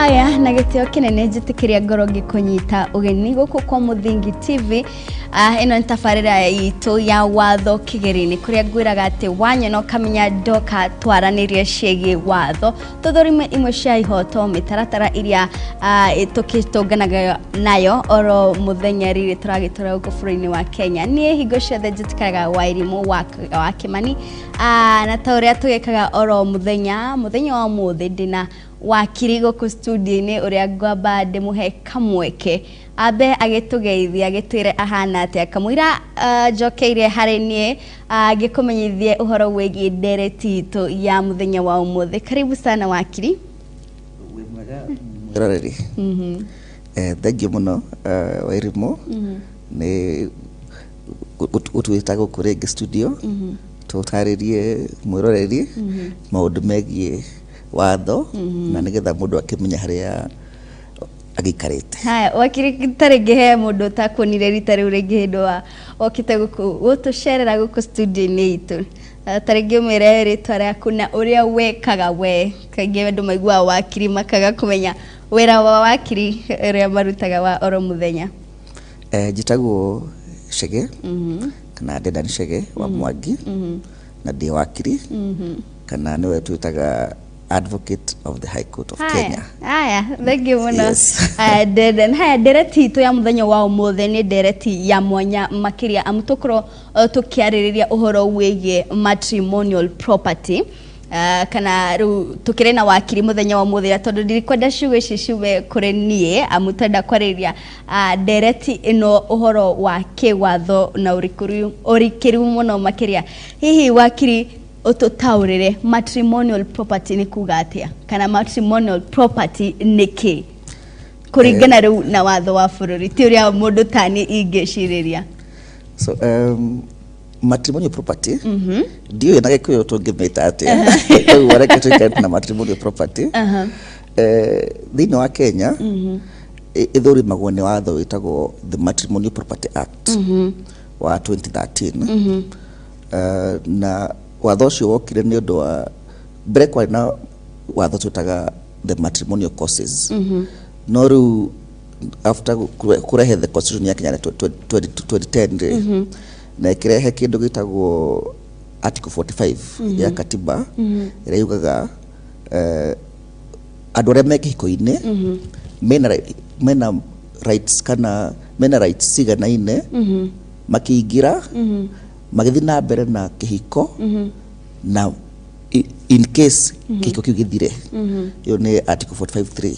Aya, na gĩtĩo kĩnene njĩtĩkĩria ngoro ngĩkũnyita ũgeni gũkũ kwa Mũthingi TV. Ĩno nĩ tabarĩra itũ ya watho kĩgeri-inĩ, kũrĩa ngwĩraga atĩ wanyona ũkamenya ndoka twaranĩrie ciĩgiĩ watho, tũthũrime imwe cia ihoto, mĩtaratara iria tũkĩtũnganaga nayo oro mũthenya rĩrĩ tũragĩtũra gũkũ bũrũri-inĩ wa Kenya. Niĩ hingo ciothe njĩtĩkagĩra Wairimũ wa Kĩmani, na ta ũrĩa tũgĩkaga oro mũthenya, mũthenya wa ũmũthĩ ndĩna wakiri gũkũ studio-inĩ, ũrĩa ngwamba ndĩmũhe kamweke ambe agĩtũgeithia, agĩtwĩre ahana atĩa, kamũira njokeire harĩ niĩ ngĩkũmenyithie ũhoro wĩgiĩ ndereti itũ ya mũthenya wa ũmũthĩ. Karibu sana, wakiri. Wĩ mwega, mwĩroreri. Thengiũ mũno, Wairimũ, nĩ gũtwĩta gũkũ rĩngĩ studio tũtarĩrie mwĩroreri maũndũ megiĩ watho na nĩgetha mũndũ akĩmenye harĩa agĩikarĩte. Haya, wakiri, ta rĩngĩ he mũndũ ũtakuonire rita rĩu rĩngĩ hĩndĩ wa okĩte gũkũ gũtũcerera gũkũ studio-inĩ itũ. Ta rĩngĩ ũmwĩre rĩtwa rĩaku na ũrĩa wekaga we. Kaingĩ andũ maiguaga wakiri makaga kũmenya wĩra wa wakiri ũrĩa marutaga wa oro mũthenya. Njĩtagwo Chege kana Dedan Chege wa Mwangi na ndĩ wakiri, kana nĩwe twĩtaga Advocate of the High Court of Kenya. Haya, thank you mũno. Yes. Haya, Dedan. Haya, ndereti itũ ya mũthenya wa ũmũthĩ nĩ ndereti ya mwanya makĩria, amu tũkorwo tũkĩarĩrĩria ũhoro wĩgiĩ matrimonial property. Kana rĩu tũkĩrĩ na wakiri mũthenya wa ũmũthĩ, na tondũ ndirikwenda ciugo ici ciume kũrĩ niĩ, amu twenda kwarĩrĩria ndereti ĩno ũhoro wa kĩwatho na ũrikĩru mũno makĩria. Hihi wakiri, ũtũtaũrĩre matrimonial property nĩ kuga atĩa, kana matrimonial property nĩ kĩ kũringana rĩu na watho wa bũrũri, ti ũrĩa mũndũ tani ingĩcirĩria? So matrimonial property, ndiũĩ na Gĩkũyũ tũngĩmĩta atĩa, koguo reke tũikare na matrimonial property. Thĩinĩ wa Kenya ĩthũrimagwo nĩ watho wĩtagwo the Matrimonial Property Act wa 2013. Na watho ũcio wokire nĩ ũndũ wa mbere kwarĩ na watho twĩtaga the Matrimonial Causes, no rĩu after kũrehe the constitution ya Kenya ya 2010 rĩ, na ĩkĩrehe kĩndũ gĩtagwo article 45 ya katiba, ĩrĩa yugaga andũ arĩa me kĩhiko-inĩ mena rights, kana mena rights ciganaine makĩingĩra, magĩthiĩ na mbere na kĩhiko, na in case kĩhiko kĩu gĩthire. Ĩyo nĩ article 45.3.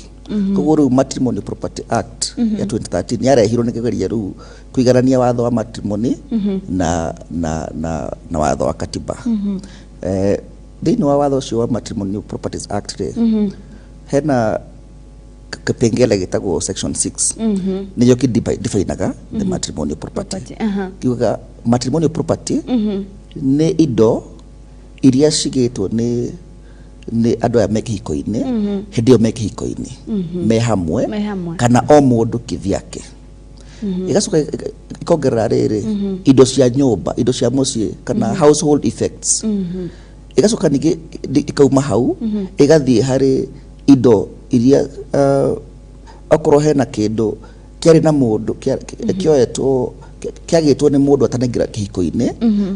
Koguo rĩu Matrimonial Property Act ya 2013 yarehirwo nĩ kũgeria rĩu kũiganania watho wa matrimony na watho wa katiba. Thĩinĩ wa watho ũcio wa Matrimonial Properties Act rĩ, hena kĩpengele gĩtagwo section 6, nĩkĩo kĩ definaga the matrimonial property. Property, aha. Kiugaga matrimonial property nĩ indo iria cigĩtwo nĩ andũ aya me kĩhiko-inĩ hĩndĩ ĩyo me kĩhiko-inĩ me hamwe, Me hamwe. kana o mũndũ kivyake. Ĩgacoka ĩkongerera rĩrĩ, indo cia nyũmba, indo cia mũciĩ, kana household effects. Ĩgacoka ningĩ ĩkauma hau ĩgathiĩ harĩ indo iria okorwo hena kĩndũ kĩarĩ na mũndũ kĩoetwo, kĩagĩtwo nĩ mũndũ atanaingĩra kĩhiko-inĩ,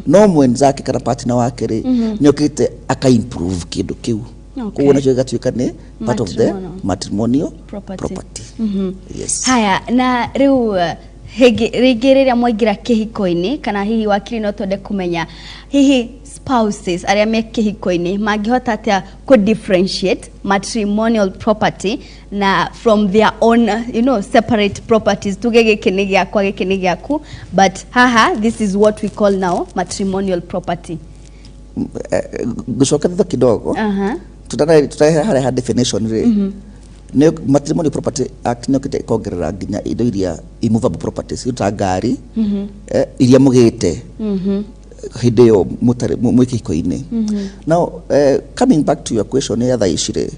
no mwenzake kana partner wake rĩ, nĩ okĩte aka improve kĩndũ kĩu. Koguo nakĩo gĩgatuĩka nĩ part of the Matrimonial matrimonial property. Property. Yes. Haya, na rĩu rĩngĩ rĩrĩa mwaingĩra kĩhiko-inĩ, kana hihi wakiri, no twende kũmenya hihi spouses arĩa me kĩhiko-inĩ mangĩhota atĩa kũ differentiate matrimonial property na from their own separate properties? Tuge gĩkĩ nĩ gĩakwa, gĩkĩ nĩ gĩaku, but haha this is what we call now matrimonial property. Ngũcoka thutha kidogo. Tũtanahe harĩa ha definition rĩ, nĩ Matrimonial Property Act nĩ okĩte ĩkongerera nginya indo iria immovable properties, indo ta ngari iria mũgĩte hĩndĩ ĩyo mũtarĩ mwĩ kĩhiko-inĩ. Now coming back to your question ya thaa ici rĩ,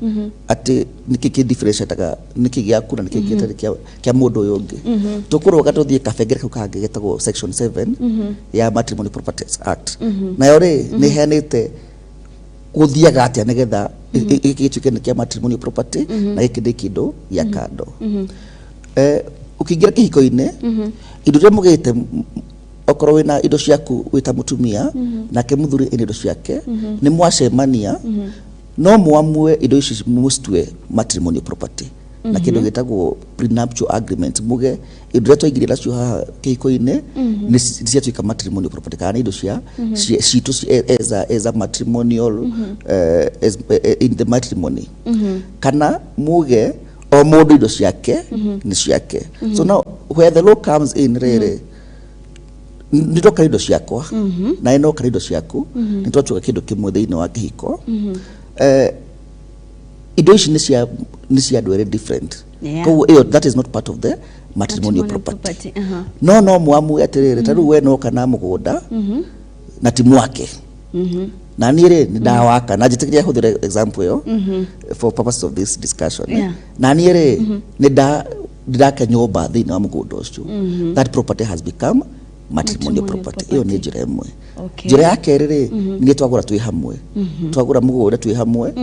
atĩ nĩkĩ kĩ differentiataga nĩkĩ gĩaku na nĩkĩ gĩtarĩ kĩa mũndũ ũyũ ũngĩ, tũkũrũga tũthiĩ kabengere kau kangĩ getagwo section 7 ya Matrimonial Properties Act. Nayo rĩ, nĩ ĩheanĩte gũthiaga atĩa nĩgetha Gĩkĩ gĩtuĩke nĩ kĩa matrimonial property na gĩkĩ nĩ kĩndũ gĩa kando. Ũkĩingĩra kĩhiko-inĩ, indo iria mũgĩte, okorwo wĩna indo ciaku wĩ ta mũtumia, nake mũthuri ena indo ciake, nĩ mwacemania, no mwamue indo ici mũcitue matrimonial property na kĩndũ gĩtagwo prenuptial agreement, muge indo iria twaingĩria nacio haha kĩhiko-inĩ nĩ ciatuĩka matrimonial property, kana nĩ indo cia citũ as a matrimonial, as, in the matrimony, kana muge o mũndũ indo ciake nĩ ciake. So now where the law comes in rĩrĩ, nĩ ndoka indo ciakwa na ĩnoka indo ciaku, nĩ twatuĩka kĩndũ kĩmwe thĩinĩ wa kĩhiko. Indo ici nĩ cia andũ erĩ different. Koguo ĩyo, that is not part of the matrimonial matrimonial property. Property, aha. No mwamue atĩrĩrĩ, ta rĩu we noka na mũgũnda na ti mwake, na niĩ rĩ nĩ ndawaka, na njĩtĩkĩria hũthĩre example ĩyo for purpose of this discussion. Na niĩ rĩ nĩ ndĩraka nyũmba thĩinĩ wa mũgũnda ũcio, that property has become matrimonial matrimonial property. Ĩyo nĩ property. njĩra ĩmwe. Njĩra ya kerĩ rĩ, nĩ twagũra twĩ hamwe, twagũra mũgũnda twĩ hamwe,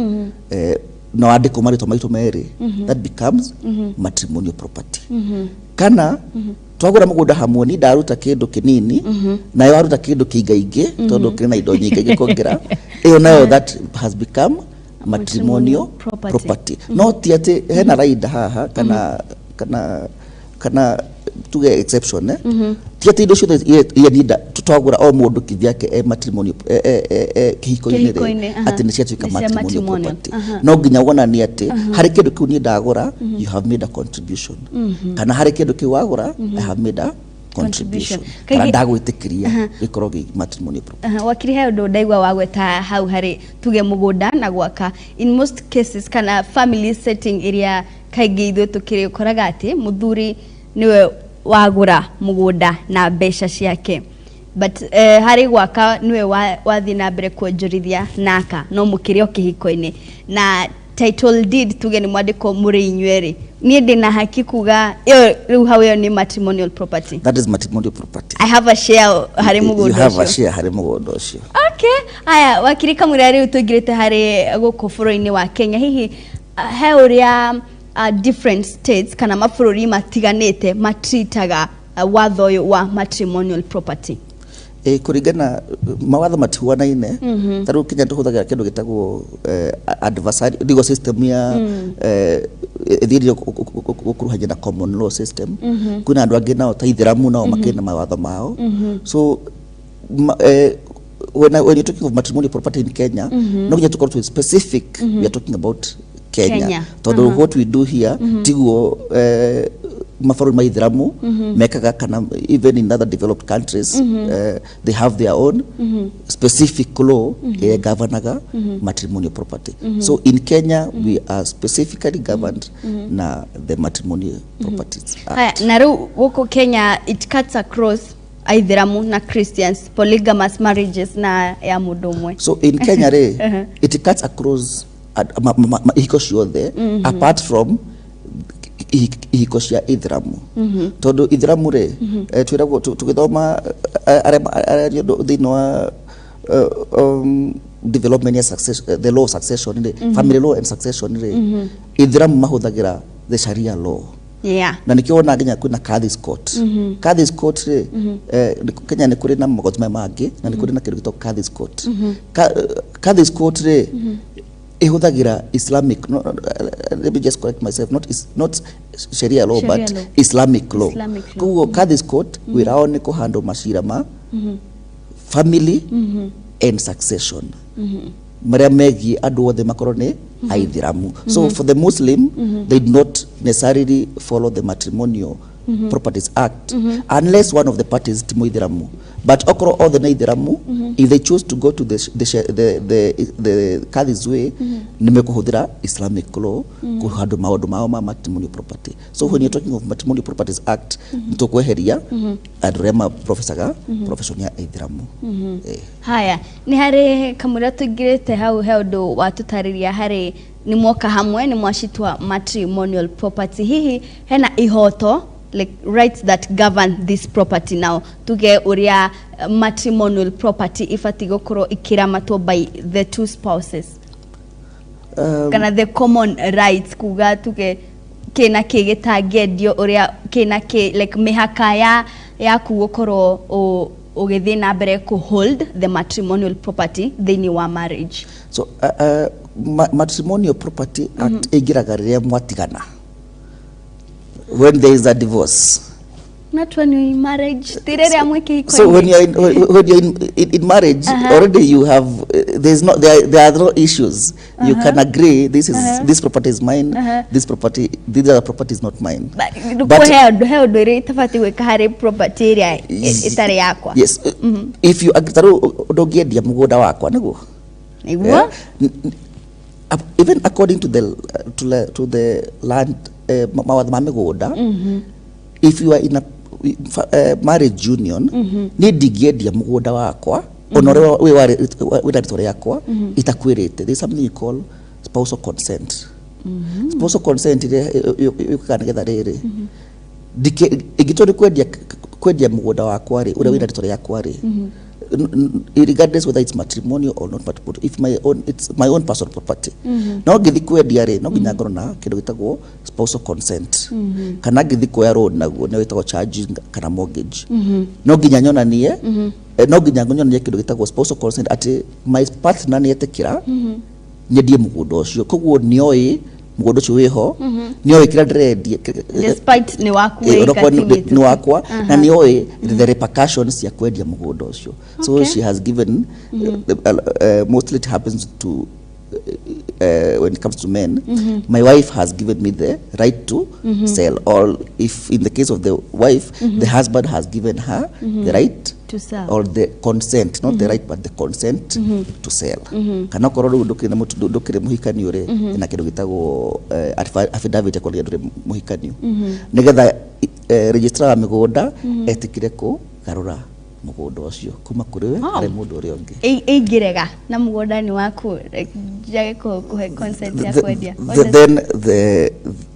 na wandĩkwo marĩtwa maitũ merĩ, that becomes matrimonial property. Kana twagũra mũgũnda hamwe, ni ndaruta kĩndũ kĩnini, nayo waruta kĩndũ kĩingaingĩ, tondũ kĩrĩ na indo nyingĩ kuongerera ĩyo, nayo that has become matrimonial property. Property. No ti atĩ hena raida haha kana tuge exception, eh? Ti atĩ indo ciothe iria ninda twagũra o mũndũ kivyake e matrimonial e kĩhiko-inĩ rĩ, kĩhiko-inĩ, aha. atĩ nĩ ciatuĩka nĩ cia matrimonial matrimonial, property. No nginya wonanie atĩ harĩ kĩndũ kĩu niĩ ndagũra, you have made a contribution, kana harĩ kĩndũ kĩu wagũra, I have made a contribution, contribution. Kana ndagwĩtĩkĩria gĩkorwo gĩ matrimonial property. Aha, wakiri, he ũndũ ndaigua wagweta hau harĩ tuge mũgũnda na gwaka. In most cases kana family setting ĩrĩa kaingĩ ithuĩ tũkĩrĩ, ũkoraga atĩ mũthuri nĩwe wagũra mũgũnda na mbeca ciake, but harĩ gwaka nĩwe wathiĩ na mbere kuonjorithia naka, no mũkĩrĩ o kĩhiko-inĩ na title deed tuge nĩ mwandĩko mũrĩ inyuerĩ, niĩ ndĩna haki kuga ĩyo rĩu hau ĩyo nĩ matrimonial property. That is matrimonial property. I have a share harĩ You mũgũnda have a ũcio. share harĩ mũgũnda ũcio. Okay, haya, wakiri Kamũira, rĩu tũingĩrĩte harĩ gũkũ bũrũri-inĩ wa Kenya, hihi he ũrĩa different states kana mabũrũri matiganĩte matritaga watho ũyũ wa matrimonial property? Ĩ, kũringana mawatho matihuanaine. Ta rĩu Kenya tũhũthagĩra kĩndũ gĩtagwo adversary legal system ya ĩthiĩrĩire gũkuruhania na common law system. Kwĩna andũ angĩ nao ta ithĩramu, nao makĩrĩ na mawatho mao. So when you're talking of matrimonial property in Kenya, no nginya tũkorwo twĩ specific, we are talking about Kenya, Kenya. Tondũ what we do here tiguo mabũrũri ma ithĩramu mekaga, kana even in other developed countries, they have their own specific law ĩrĩa governaga matrimonial property. So in Kenya we are specifically governed na the Matrimonial Properties Act. Haya, na rĩu gũkũ Kenya it cuts across aithĩramu na Christians, polygamous marriages na ya mũndũ ũmwe? So in Kenya rĩ, it cuts across ihiko ciothe apart from ihiko cia ithĩramu, tondũ ithĩramu rĩ, twĩragwo tũgĩthoma, arĩa nĩ ũndũ thĩinĩ wa development ya success, the law of succession rĩ, family law and succession rĩ, ithĩramu mahũthagĩra the Sharia law. Na nikio wona nginya kwĩna Kadhi's Court. Kadhi's Court rĩ, Kenya nĩ kũrĩ na magoti maya mangĩ, na nĩ kũrĩ na kĩndũ gĩtagwo Kadhi's Court. Kadhi's Court rĩ, ĩhũthagĩra Islamic, no, let me just correct myself, not, is, not Sharia law, Sharia but law. Islamic law. Islamic law. Koguo Kadhi's Court wĩra wao nĩ kũhandle macira ma family and succession marĩa megiĩ andũ othe makorwo nĩ aithĩramu. So for the Muslim, they do not necessarily follow the Matrimonial Properties Act unless one of the parties ti mũithĩramu, but okorwo othe nĩ aithĩramu, if they choose to go to the Kadhi's way, nĩ mekũhũthĩra Islamic law kũhandle maũndũ mao ma matrimonial property. So when you're talking of Matrimonial Properties Act, nĩ tũkweheria andũ arĩa maprofesaga profession ya aithĩramu. Haya, nĩ harĩ kamũira tũingĩrĩte hau, he ũndũ watũtarĩria harĩ nĩ mwoka hamwe nĩ mwacitwa matrimonial property. Hihi hena ihoto, like rights that govern this property now, tuge ũrĩa matrimonial property ibatiĩ gũkorwo ikĩramatwo by the two spouses? Kana the common rights, kuga tuge kĩ na kĩ gĩtangĩendio, ũrĩa kĩ na kĩ, like mĩhaka ya yaku gũkorwo ũgĩthiĩ na mbere kũ hold the matrimonial property thĩinĩ wa marriage. So Matrimonial Property Act ĩingĩraga rĩrĩa mwatigana, when there is a divorce. Not when you're in marriage, ti rĩrĩa mwĩ kĩhiko-inĩ. So when you're in, when you're in marriage, already you have there's not there, there are no issues. You can agree this is this property is mine, this property, this other property is not mine. But he ũndũ ĩrĩa itabatiĩ gwĩka harĩ property ĩrĩa ĩtarĩ yakwa? Yes, if you agree, tarĩu ũndũ ũngĩendia mũgũnda wakwa nĩguo. Nĩguo. Yeah. Even according to the land, mawatho ma mĩgũnda, if you are in a marriage union, niĩ ndingĩendia mũgũnda wakwa ona ũrĩa wĩna rĩtwa rĩakwa itakwĩrĩte. There is something you call spousal consent. Spousal consent ĩrĩa yũkaga nĩgetha rĩrĩ ingĩtua nĩ kwendia mũgũnda wakwa rĩ, ũrĩa wĩna rĩtwa rĩakwa rĩ, regardless whether it's matrimonial or not matrimonial, if my own, it's my own personal property, no ngĩthi kwendia rĩ, no nginya ngorwo na kĩndũ gĩtagwo spousal consent. Kana ngĩthi kuoya loan, naguo nĩyo ĩtagwo charging kana mortgage, no nginya nyonanie kĩndũ gĩtagwo spousal consent, atĩ my partner nĩ etĩkĩra nyendie mũgũnda ũcio, koguo nĩoĩ mũgũnda ũcio wĩho, nĩoĩ kĩrĩa ndĩrendia. Despite nĩ waku Onakorwo wĩika. Nĩ wakwa na nĩoĩ the repercussions cia kwendia mũgũnda ũcio, so she has given, mostly it happens to when it comes to men, my wife has given me the right to sell, or if in the case of the wife, the husband has given her the right to sell. Or the consent, not the right but the consent to sell. Kana okorwo rĩu ndũkĩrĩ na ndũkĩrĩ mũhikanio rĩ, na kĩndũ gĩtagwo affidavit ya kuonania ndũrĩ mũhikanio, nĩgetha registrar wa mĩgũnda etĩkĩre kũgarũra mũgũnda ũcio kuma kũrĩ we harĩ mũndũ ũrĩa ũngĩ. Ĩingĩrega na mũgũnda nĩ waku, like, njage kũhe consent ya kwendia. What Then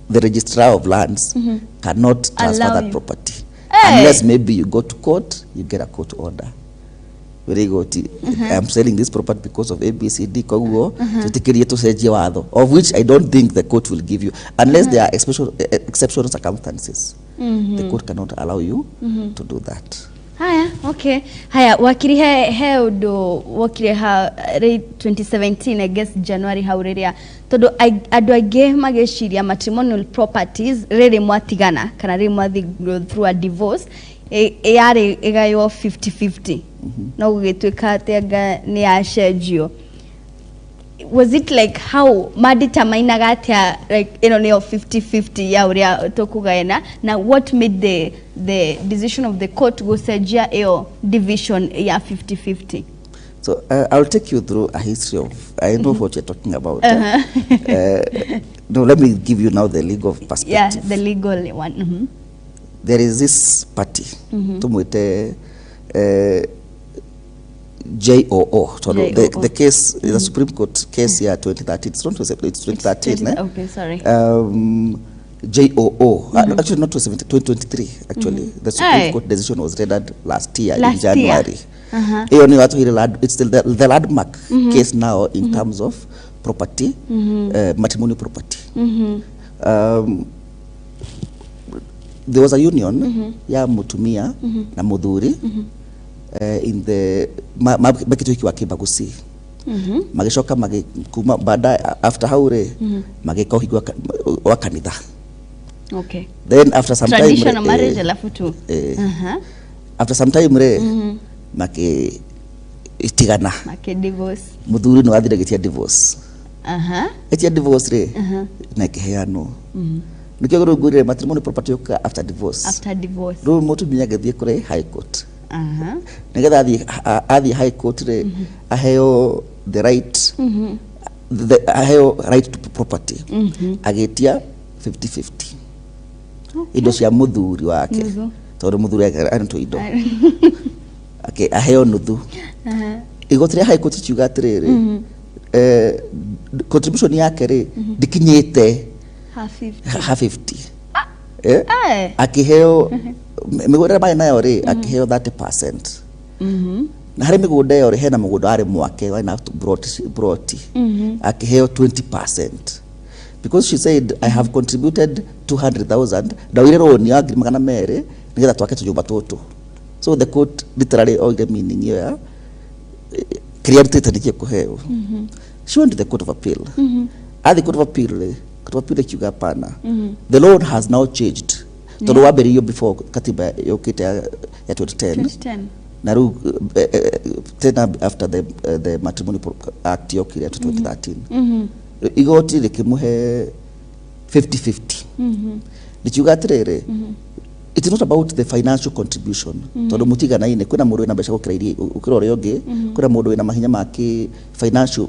the registrar of lands cannot transfer Allow that you. property. Hey! Unless maybe you go to court, you get a court order. Very good. I'm selling this property because of ABCD, koguo tutikirie tucenjie watho, of which I don't think the court will give you unless there are exceptional circumstances. The court cannot allow you to do that. Haya, okay. Haya, wakiri, he ũndũ wokire ha rĩ 2017, I guess January hau, rĩrĩa tondũ andũ aingĩ magĩciria matrimonial properties rĩrĩ mwatigana kana rĩrĩ mwathi go through a divorce yarĩ ĩgaywo 50-50, no gũgĩtuĩka atĩ anga nĩ yacenjio. Was it like, how madeterminaga atĩa, like ĩno nĩyo 50-50 ya ũrĩa tũkũgayana, na what made the decision of the court gũcenjia ĩyo division ya 50-50? So I'll take you through a history of, I know what you're talking about. No, let me give you now the legal perspective. Yeah, the legal one. There is this party, tumwite JOO. So JOO. the case, the Supreme Court case here 2013, it's not 2017, it's 2013. Eh? Okay, sorry. JOO, actually not 2017, 2023 actually. The Supreme Aye. Court decision was rendered last year Last in year. January. Hiyo ni watu ile it's the landmark case now in terms of property, matrimonial property. There was a union ya mutumia na muthuri in the mekĩte ũhiki wa kĩbagusi, magĩcoka kuma baadaye, after hau rĩ, magĩka ũhiki wa kanitha. Then after some time Traditional rĩ, marriage, alafu tu after some time rĩ, magĩtigana. Make divorce. Muthuri nĩ wathire gĩtia divorce. Etia divorce rĩ, na ĩkĩheanwo. Nĩkĩo rĩu ngwĩrire matrimonial property yũkaga after divorce. After divorce. Rĩu mũtumia agĩthiĩ kũrĩ high court nĩgetha athiĩ high court rĩ, aheo the right, aheo right to property, agĩtia 50-50 indo cia mũthuri wake. Nuthu. Tondũ mũthuri arĩ tũ indo. Okay, aheo nuthu. Igoti rĩa high court kiuga atĩrĩrĩ, contribution yake rĩ, ndĩkinyĩte Half 50. Ha 50. Eh? Eh. Akiheo mĩgũnda ĩrĩa marĩ nayo rĩ, akiheo 30%. Na harĩ mĩgũnda ĩyo rĩ, hena mũgũnda warĩ mwake warĩ na broti, akĩheo 20% because she said, "I have contributed 200,000, ndaoire rũni ya 200,000 nĩgetha twake tũnyũmba tũtũ." So the court literally oire meaning ĩyo ya kĩrĩa arutĩte nĩkĩo kũheo. She went to the Court of Appeal. At the Court of Appeal rĩ, Court of Appeal ikiuga hapana, the law has now changed tondũ wambĩrĩirio before katiba yũkĩte ya 2010. 2010. Na rĩu tena after the Matrimony Act yokire ya 2013, igoti rĩkĩmũhe 50-50, rĩkiuga atĩrĩrĩ, it is not about the financial contribution tondũ mũtiganaine, kwĩna mũndũ wĩna mbeca gũkĩra iria gũkĩra ũrĩa ũngĩ, kwĩna mũndũ wĩna mahinya ma kĩ financial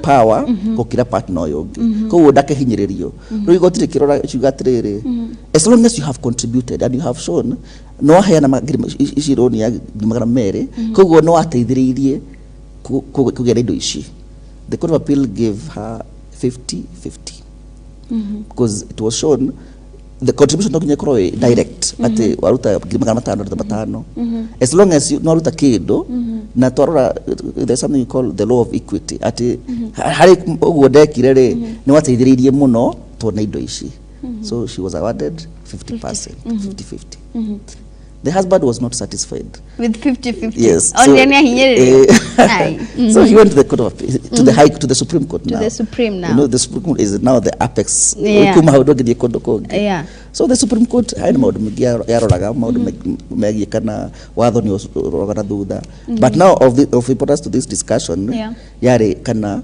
power gũkĩra partner ũyũ ũngĩ, koguo ndakĩhinyĩrĩrio. Rĩu igoti rĩkĩrora rĩkiuga atĩrĩrĩ, as long as you have contributed and you have shown no aheana ici rũni ya 200,000, koguo no ateithĩrĩirie kũgĩa na indo ici. The Court of Appeal gave her 50-50 because it was shown the contribution no nginya ĩkorwo ĩ direct atĩ waruta 500,000 ruta matano, as long as you no waruta kĩndũ. Na twarora, there's something you call the law of equity, atĩ harĩ ũguo ndekire rĩ, nĩ wateithĩrĩirie mũno tuone indo ici. So she was awarded 50%, 50-50. The husband was not satisfied with 50-50. Yes. Only nĩ ahinyĩrĩrio. So he went to the court of appeal, to the high to the Supreme Court To now. the Supreme now. You know, the Supreme Court is now the apex. Kuma hau ndũngĩthiĩ kũndũ kũngĩ. So the Supreme Court harĩ maũndũ maingĩ yaroraga, maũndũ megiĩ kana watho nĩ ũroraga na thutha, but now of importance to this discussion yarĩ kana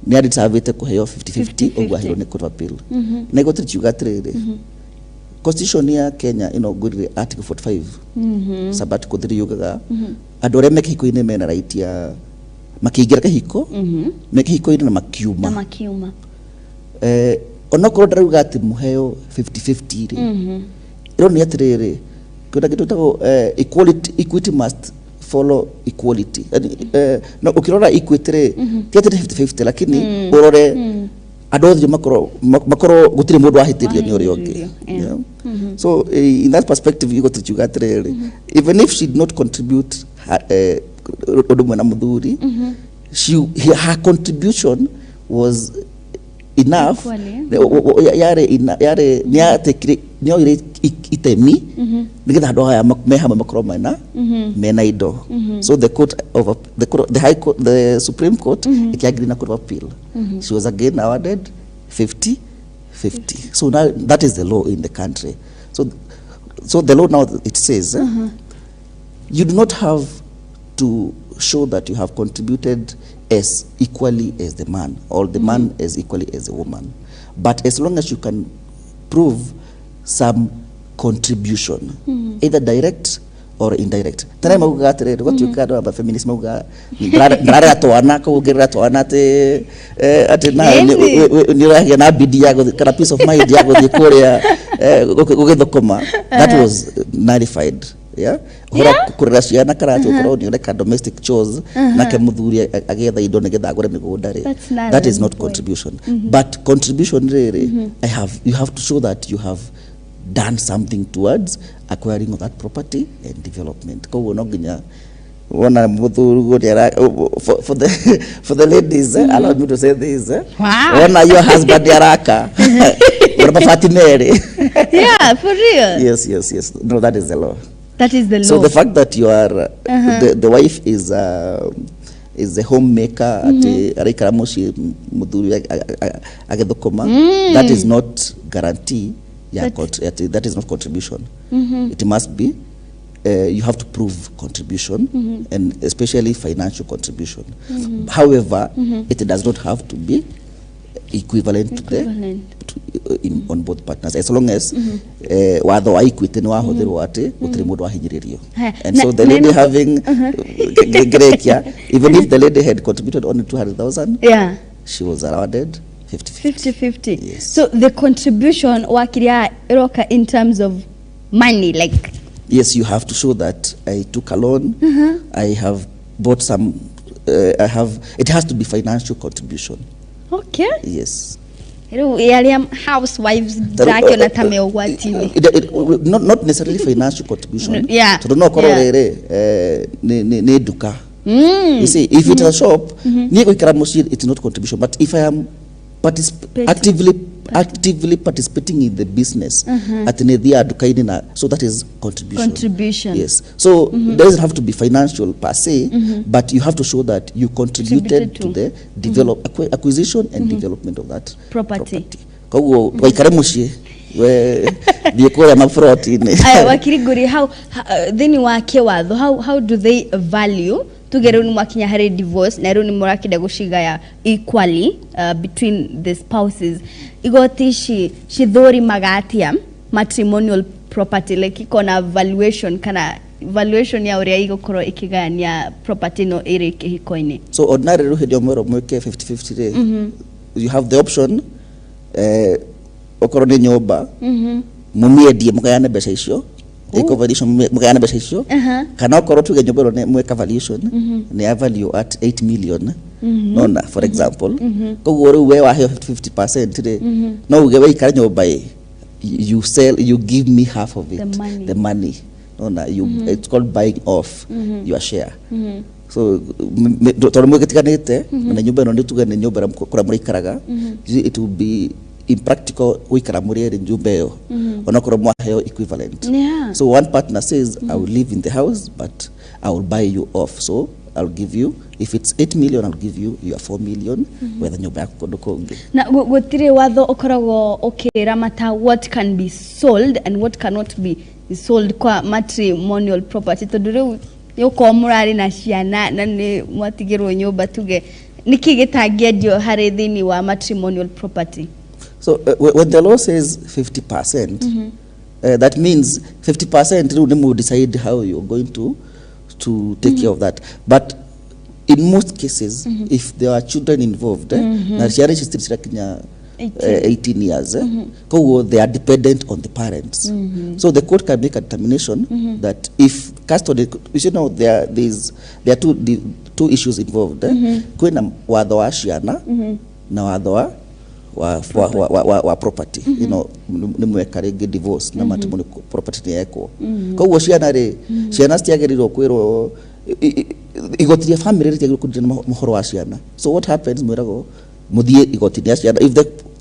nĩ adeservĩte kũheo 50-50. 50-50. Ũguo aheirwo nĩ Court of Appeal, na igoti rĩkiuga atĩrĩrĩ, constitution ya Kenya ĩno ngwĩrire article 45 sub article 3 yugaga andũ arĩa me kĩhiko-inĩ mena right ya makĩingĩra kĩhiko, me kĩhiko-inĩ na makiuma. Na makiuma. Onokorwo ndarauga atĩ mũheo 50-50 rĩ, ĩronania atĩrĩrĩ, kwĩna kĩndũ gĩtagwo equality, equity must follow equality. Yani, no ũkĩrora equity rĩ, ti atĩ nĩ 50-50, lakini ũrore andũ othe makorwo gũtirĩ mũndũ wahĩtĩrio nĩ ũrĩa ũngĩ. Wahĩtĩrio, yeah. Yeah. So in that perspective igoti rikiuga atĩrĩrĩ, even if she did not contribute ũndũ ũmwe na mũthuri, her contribution was enough. Equally. Yarĩ nĩatekire, nĩoire itemi nĩgetha andũ aya me hamwe makorwo mena indo. So the court of the, court, the high court, the Supreme Court ĩkĩagree na Court of Appeal. She was again awarded 50 50. So now that is the law in the country. So the law now, it says you do not have to show that you have contributed as equally as the man or the man as equally as the woman. But as long as you can prove some contribution, either direct or indirect. Tene maugaga atĩrĩrĩ, gwatuĩka andũ aba feminist maugaga ndararera twana, koguo ngĩrera twana atĩ na Ĩni. nĩ ũragĩa na bidii ya gũthiĩ kana peace of mind ya gũthiĩ kũrĩa gũgĩthũkũma. That was nullified, yeah, ũhoro wa kũrera ciana kana atĩ ũkorwo nĩ ũreka domestic chores nake mũthuri agĩetha indo nĩgetha agũre mĩgũnda rĩ, That's null that is and not void. contribution. But contribution rĩrĩ, I have you have to show that you have done something towards acquiring of that property and development. Koguo no nginya wona mũthuri nĩ ara for the ladies, allow me to say this, wona your husband araka wona mabati merĩ. Yeah, for real. Yes, no, that is the law. That is the law. So the fact that you are the wife is a homemaker, ati araikara muciĩ muthuri agĩthũkũma, that is not guarantee ya ati that is not contribution. It must be you have to prove contribution and especially financial contribution. However, it does not have to be equivalent to the Equivalent. to, on both partners, as long as watho wa equity nĩ wahũthĩrwo atĩ gũtirĩ mũndũ wahinyĩrĩrio. Haya, And so the lady having ngĩrĩkia, even if the lady had contributed only 200,000, she was awarded 50. 50-50. Yes. So the contribution wakiria iroka in terms of money, like Yes, you have to show that I took a loan, I have bought some, I have it has to be financial contribution. Yes. Rĩu arĩa housewives ndĩrakĩona ta me ũgwati-inĩ. Not necessarily financial contribution. Yeah. Tondũ no korwo rĩrĩ nĩ nduka. You see, if it's a shop, niĩ gũikara mũciĩ, it's not contribution, but if I am actively participating in the business, atĩ nĩ thiaga nduka-inĩ na, so that is contribution. Contribution. Yes, so it doesn't have to be financial per se, but you have to show that you contributed Contributed to to. the develop acquisition and development of that Property. Koguo waikare mũciĩ, we thiĩ kũrĩa maburoti-inĩ. Aya, wakiri Ngũri, how thĩinĩ wa kĩwatho, how do they value, tuge rĩu nĩ mwakinya harĩ divorce na rĩu nĩ mũrakĩenda gũcigaya equally between the spouses, igoti ici cithũrimaga atĩa matrimonial property, like ikona valuation kana valuation ya ũrĩa igũkorwo ĩkĩgayania property ĩno ĩrĩ kĩhiko-inĩ? So ordinarily rĩu hĩndĩ ĩyo mwerwo mwĩke 50-50 rĩ, you have the option, okorwo nĩ nyũmba, mũmĩendie mũgayane mbeca icio, ĩko valuation, mũgayane mbeca icio, kana okorwo tuge nyũmba ĩno nĩ mweka valuation nĩ ya value at 8 million, nona, for example, koguo rĩu we waheo 50% rĩ, no uge we ikare nyũmba ĩ, you sell, you give me half of it. The money. The money, nona, you it's called buying off your share. So tondũ mwĩgĩtiganĩte na nyũmba ĩno nĩ tuge nĩ nyũmba ĩrĩa kũrĩa mũraikaraga, it will be impractical gũikara mũrĩ erĩ nyũmba ĩyo onakorwo mwaheo equivalent. So one partner says, "I will live in the house, but I will buy you off. So I'll give you, if it's 8 million, I'll give you your 4 million, wetha nyũmba yaku kũndũ kũngĩ." Na gũtirĩ watho ũkoragwo ũkĩramata what can be sold and what cannot be sold kwa matrimonial property, tondũ rĩu nĩ ũkorwo mũrarĩ na ciana na nĩ mwatigĩrwo nyũmba, tuge nĩkĩ gĩtangĩendio harĩ thĩinĩ wa matrimonial property? So when the law says 50%, that means 50% rĩu nĩ mu decide how you're going to take care of that. But in most cases, if there are children involved, na ciana ici citirĩ cirakinya 18. 18 years, koguo they are dependent on the parents. So the court can make a determination that if custody, you should know there are two issues involved. Kwĩna watho wa ciana na watho wa property. Nĩ mweka rĩngĩ divorce na matrimony property nĩ yekwo, koguo ciana rĩ, ciana citiagĩrĩirwo kwĩrwo, igoti rĩa family rĩtiagĩrĩirwo kũdeal na mũhoro wa ciana. So what happens, mwĩragwo mũthiĩ igoti rĩa ciana.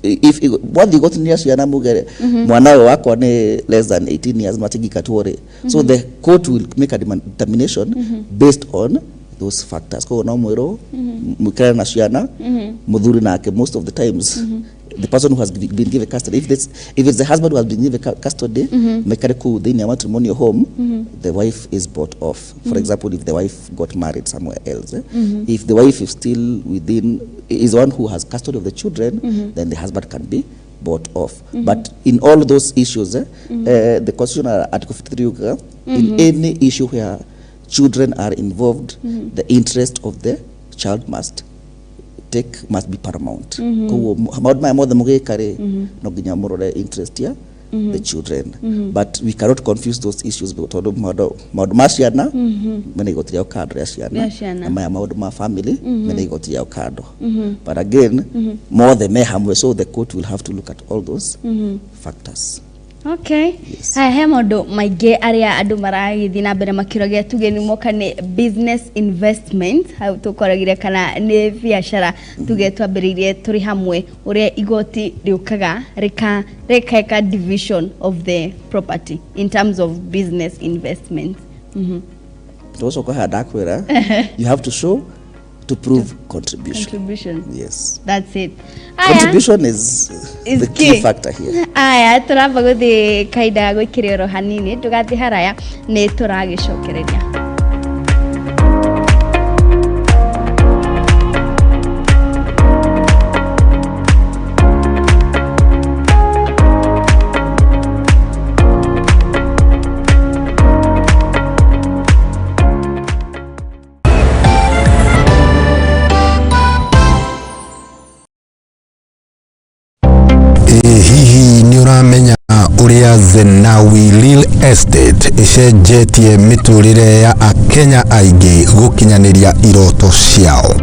If mwathiĩ igoti rĩa ciana muge mwana ũyũ wakwa nĩ less than 18 years, matingĩingatwo rĩ, so the court will make a determination based on those factors. Koguo no mwĩrwo mũikare na ciana, mũthuri nake, most of the times the person who has been given custody, if it's the husband who has been given custody, maikare kũu thĩinĩ wa matrimonial home, the wife is bought off. For example, if the wife got married somewhere else, eh? If the wife is still within, is the one who has custody of the children, then the husband can be bought off. But in all those issues, the constitutional Article 53 yugaga, in any issue where children are involved, the interest of the child must be paramount. Koguo maũndũ maya mothe mũgĩka rĩ, no nginya mũrore interest ya the children. But we cannot confuse those issues because tondũ maũndũ ma ciana mena igoti rĩao kando rĩa ciana, Rĩa ciana. Na maya maũndũ ma family mena igoti rĩao kando. But again, mothe me hamwe, so the court will have to look at all those factors. Okay. Yes. Haya, he maũndũ maingĩ arĩa andũ maragĩthiĩ na mbere makĩrogia, tuge nĩ moka nĩ business investment, hau tũkoragire kana nĩ biacara, tuge twambĩrĩirie tũrĩ hamwe ũrĩa igoti rĩũkaga rĩka rĩkeka division of the property in terms of business investment. Tũgũcoka haha ndakwĩra you have to show, to prove contribution. Contribution. Yes. That's it. Aya. Contribution is Is the key key. factor here. Aya, tũramba gũthiĩ kahinda gwĩkĩra oro hanini, ndũgathiĩ haraya, nĩ tũragĩcokereria. Ĩ hihi nĩ ũramenya ũrĩa Zenawi Real Estate ĩcenjetie mĩtũrĩre ya Akenya aingĩ gũkinyanĩria iroto ciao?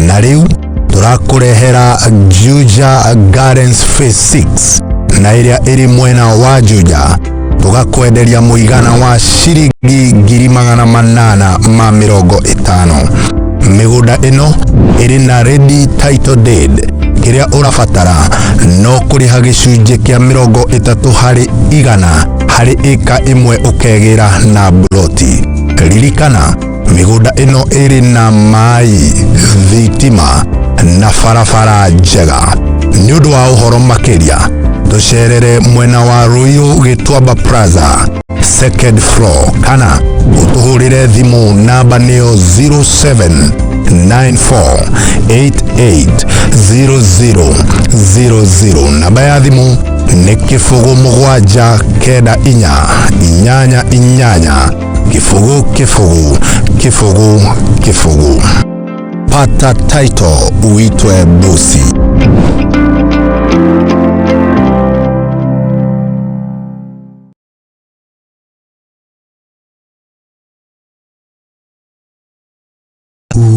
Na rĩu Tũrakũrehera Juja Gardens Phase 6 na ĩrĩa ĩrĩ mwena wa Juja, tũgakwenderia mũigana wa ciringi 850,000. Mĩgũnda ĩno ĩrĩ na ready title deed. Kĩrĩa ũrabatara no kũrĩha gĩcunjĩ kĩa 30% harĩ ĩka ĩmwe, ũkegĩra na mburoti. Ririkana, mĩgũnda ĩno ĩrĩ na maĩ, thitima na barabara njega. Nĩ ũndũ wa ũhoro makĩria, tũcerere mwena wa Ruiru, Gĩtuamba Plaza, second floor, kana ũtũhũrĩre thimũ, namba nĩyo 0794880000. Namba ya thimũ nĩ 0794888 0 0 0 0 0. Pata title, uitwe bosi.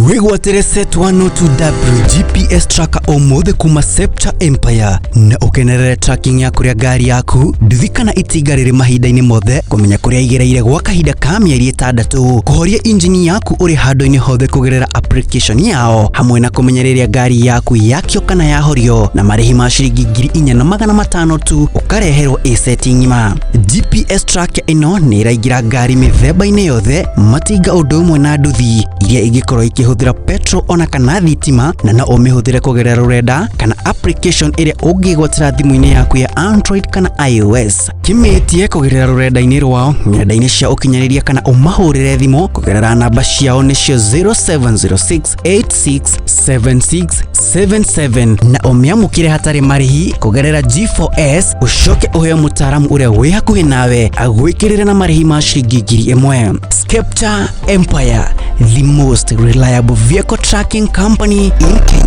Wĩgwatĩre Set 102W GPS tracker ũmũthĩ kuma Scepter Empire na ũkenerere tracking ya kũrĩa ngari yaku, nduthi kana itinga rĩrĩ mahinda-inĩ mothe, kũmenya kũrĩa igereire gwa kahinda ka mĩeri 6, kũhoria injini yaku ũrĩ handũ-inĩ hothe kũgerera application yao, hamwe na kũmenya rĩrĩa ngari yaku yakio kana yahorio, na marĩhi ma ciringi 4,500 tu ũkareherwo ĩseti ng'ima. GPS tracker ĩno nĩ ĩraingĩra ngari mĩthemba-inĩ yothe, matinga ũndũ ũmwe na nduthi iria ingĩkorwo ikĩhũthĩra petrol ona kana thitima, na no ũmĩhũthĩre kũgerera rũrenda kana application ĩrĩa ũngĩgwatĩra thimũ-inĩ yaku ya Android kana iOS. Kĩmĩtie kũgerera rũrenda-inĩ rwao nenda-inĩ cia ũkinyanĩria kana ũmahũrĩre thimũ kũgerera namba ciao, nĩcio 0706 867677, na ũmĩamũkĩre hatarĩ marĩhi kũgerera G4S, ũcoke ũheo mũtaaramu ũrĩa wĩ hakuhĩ nawe agwĩkĩrĩre na marĩhi ma ciringi 1,000. Scepter Empire, the most reliable vehicle tracking company in Kenya.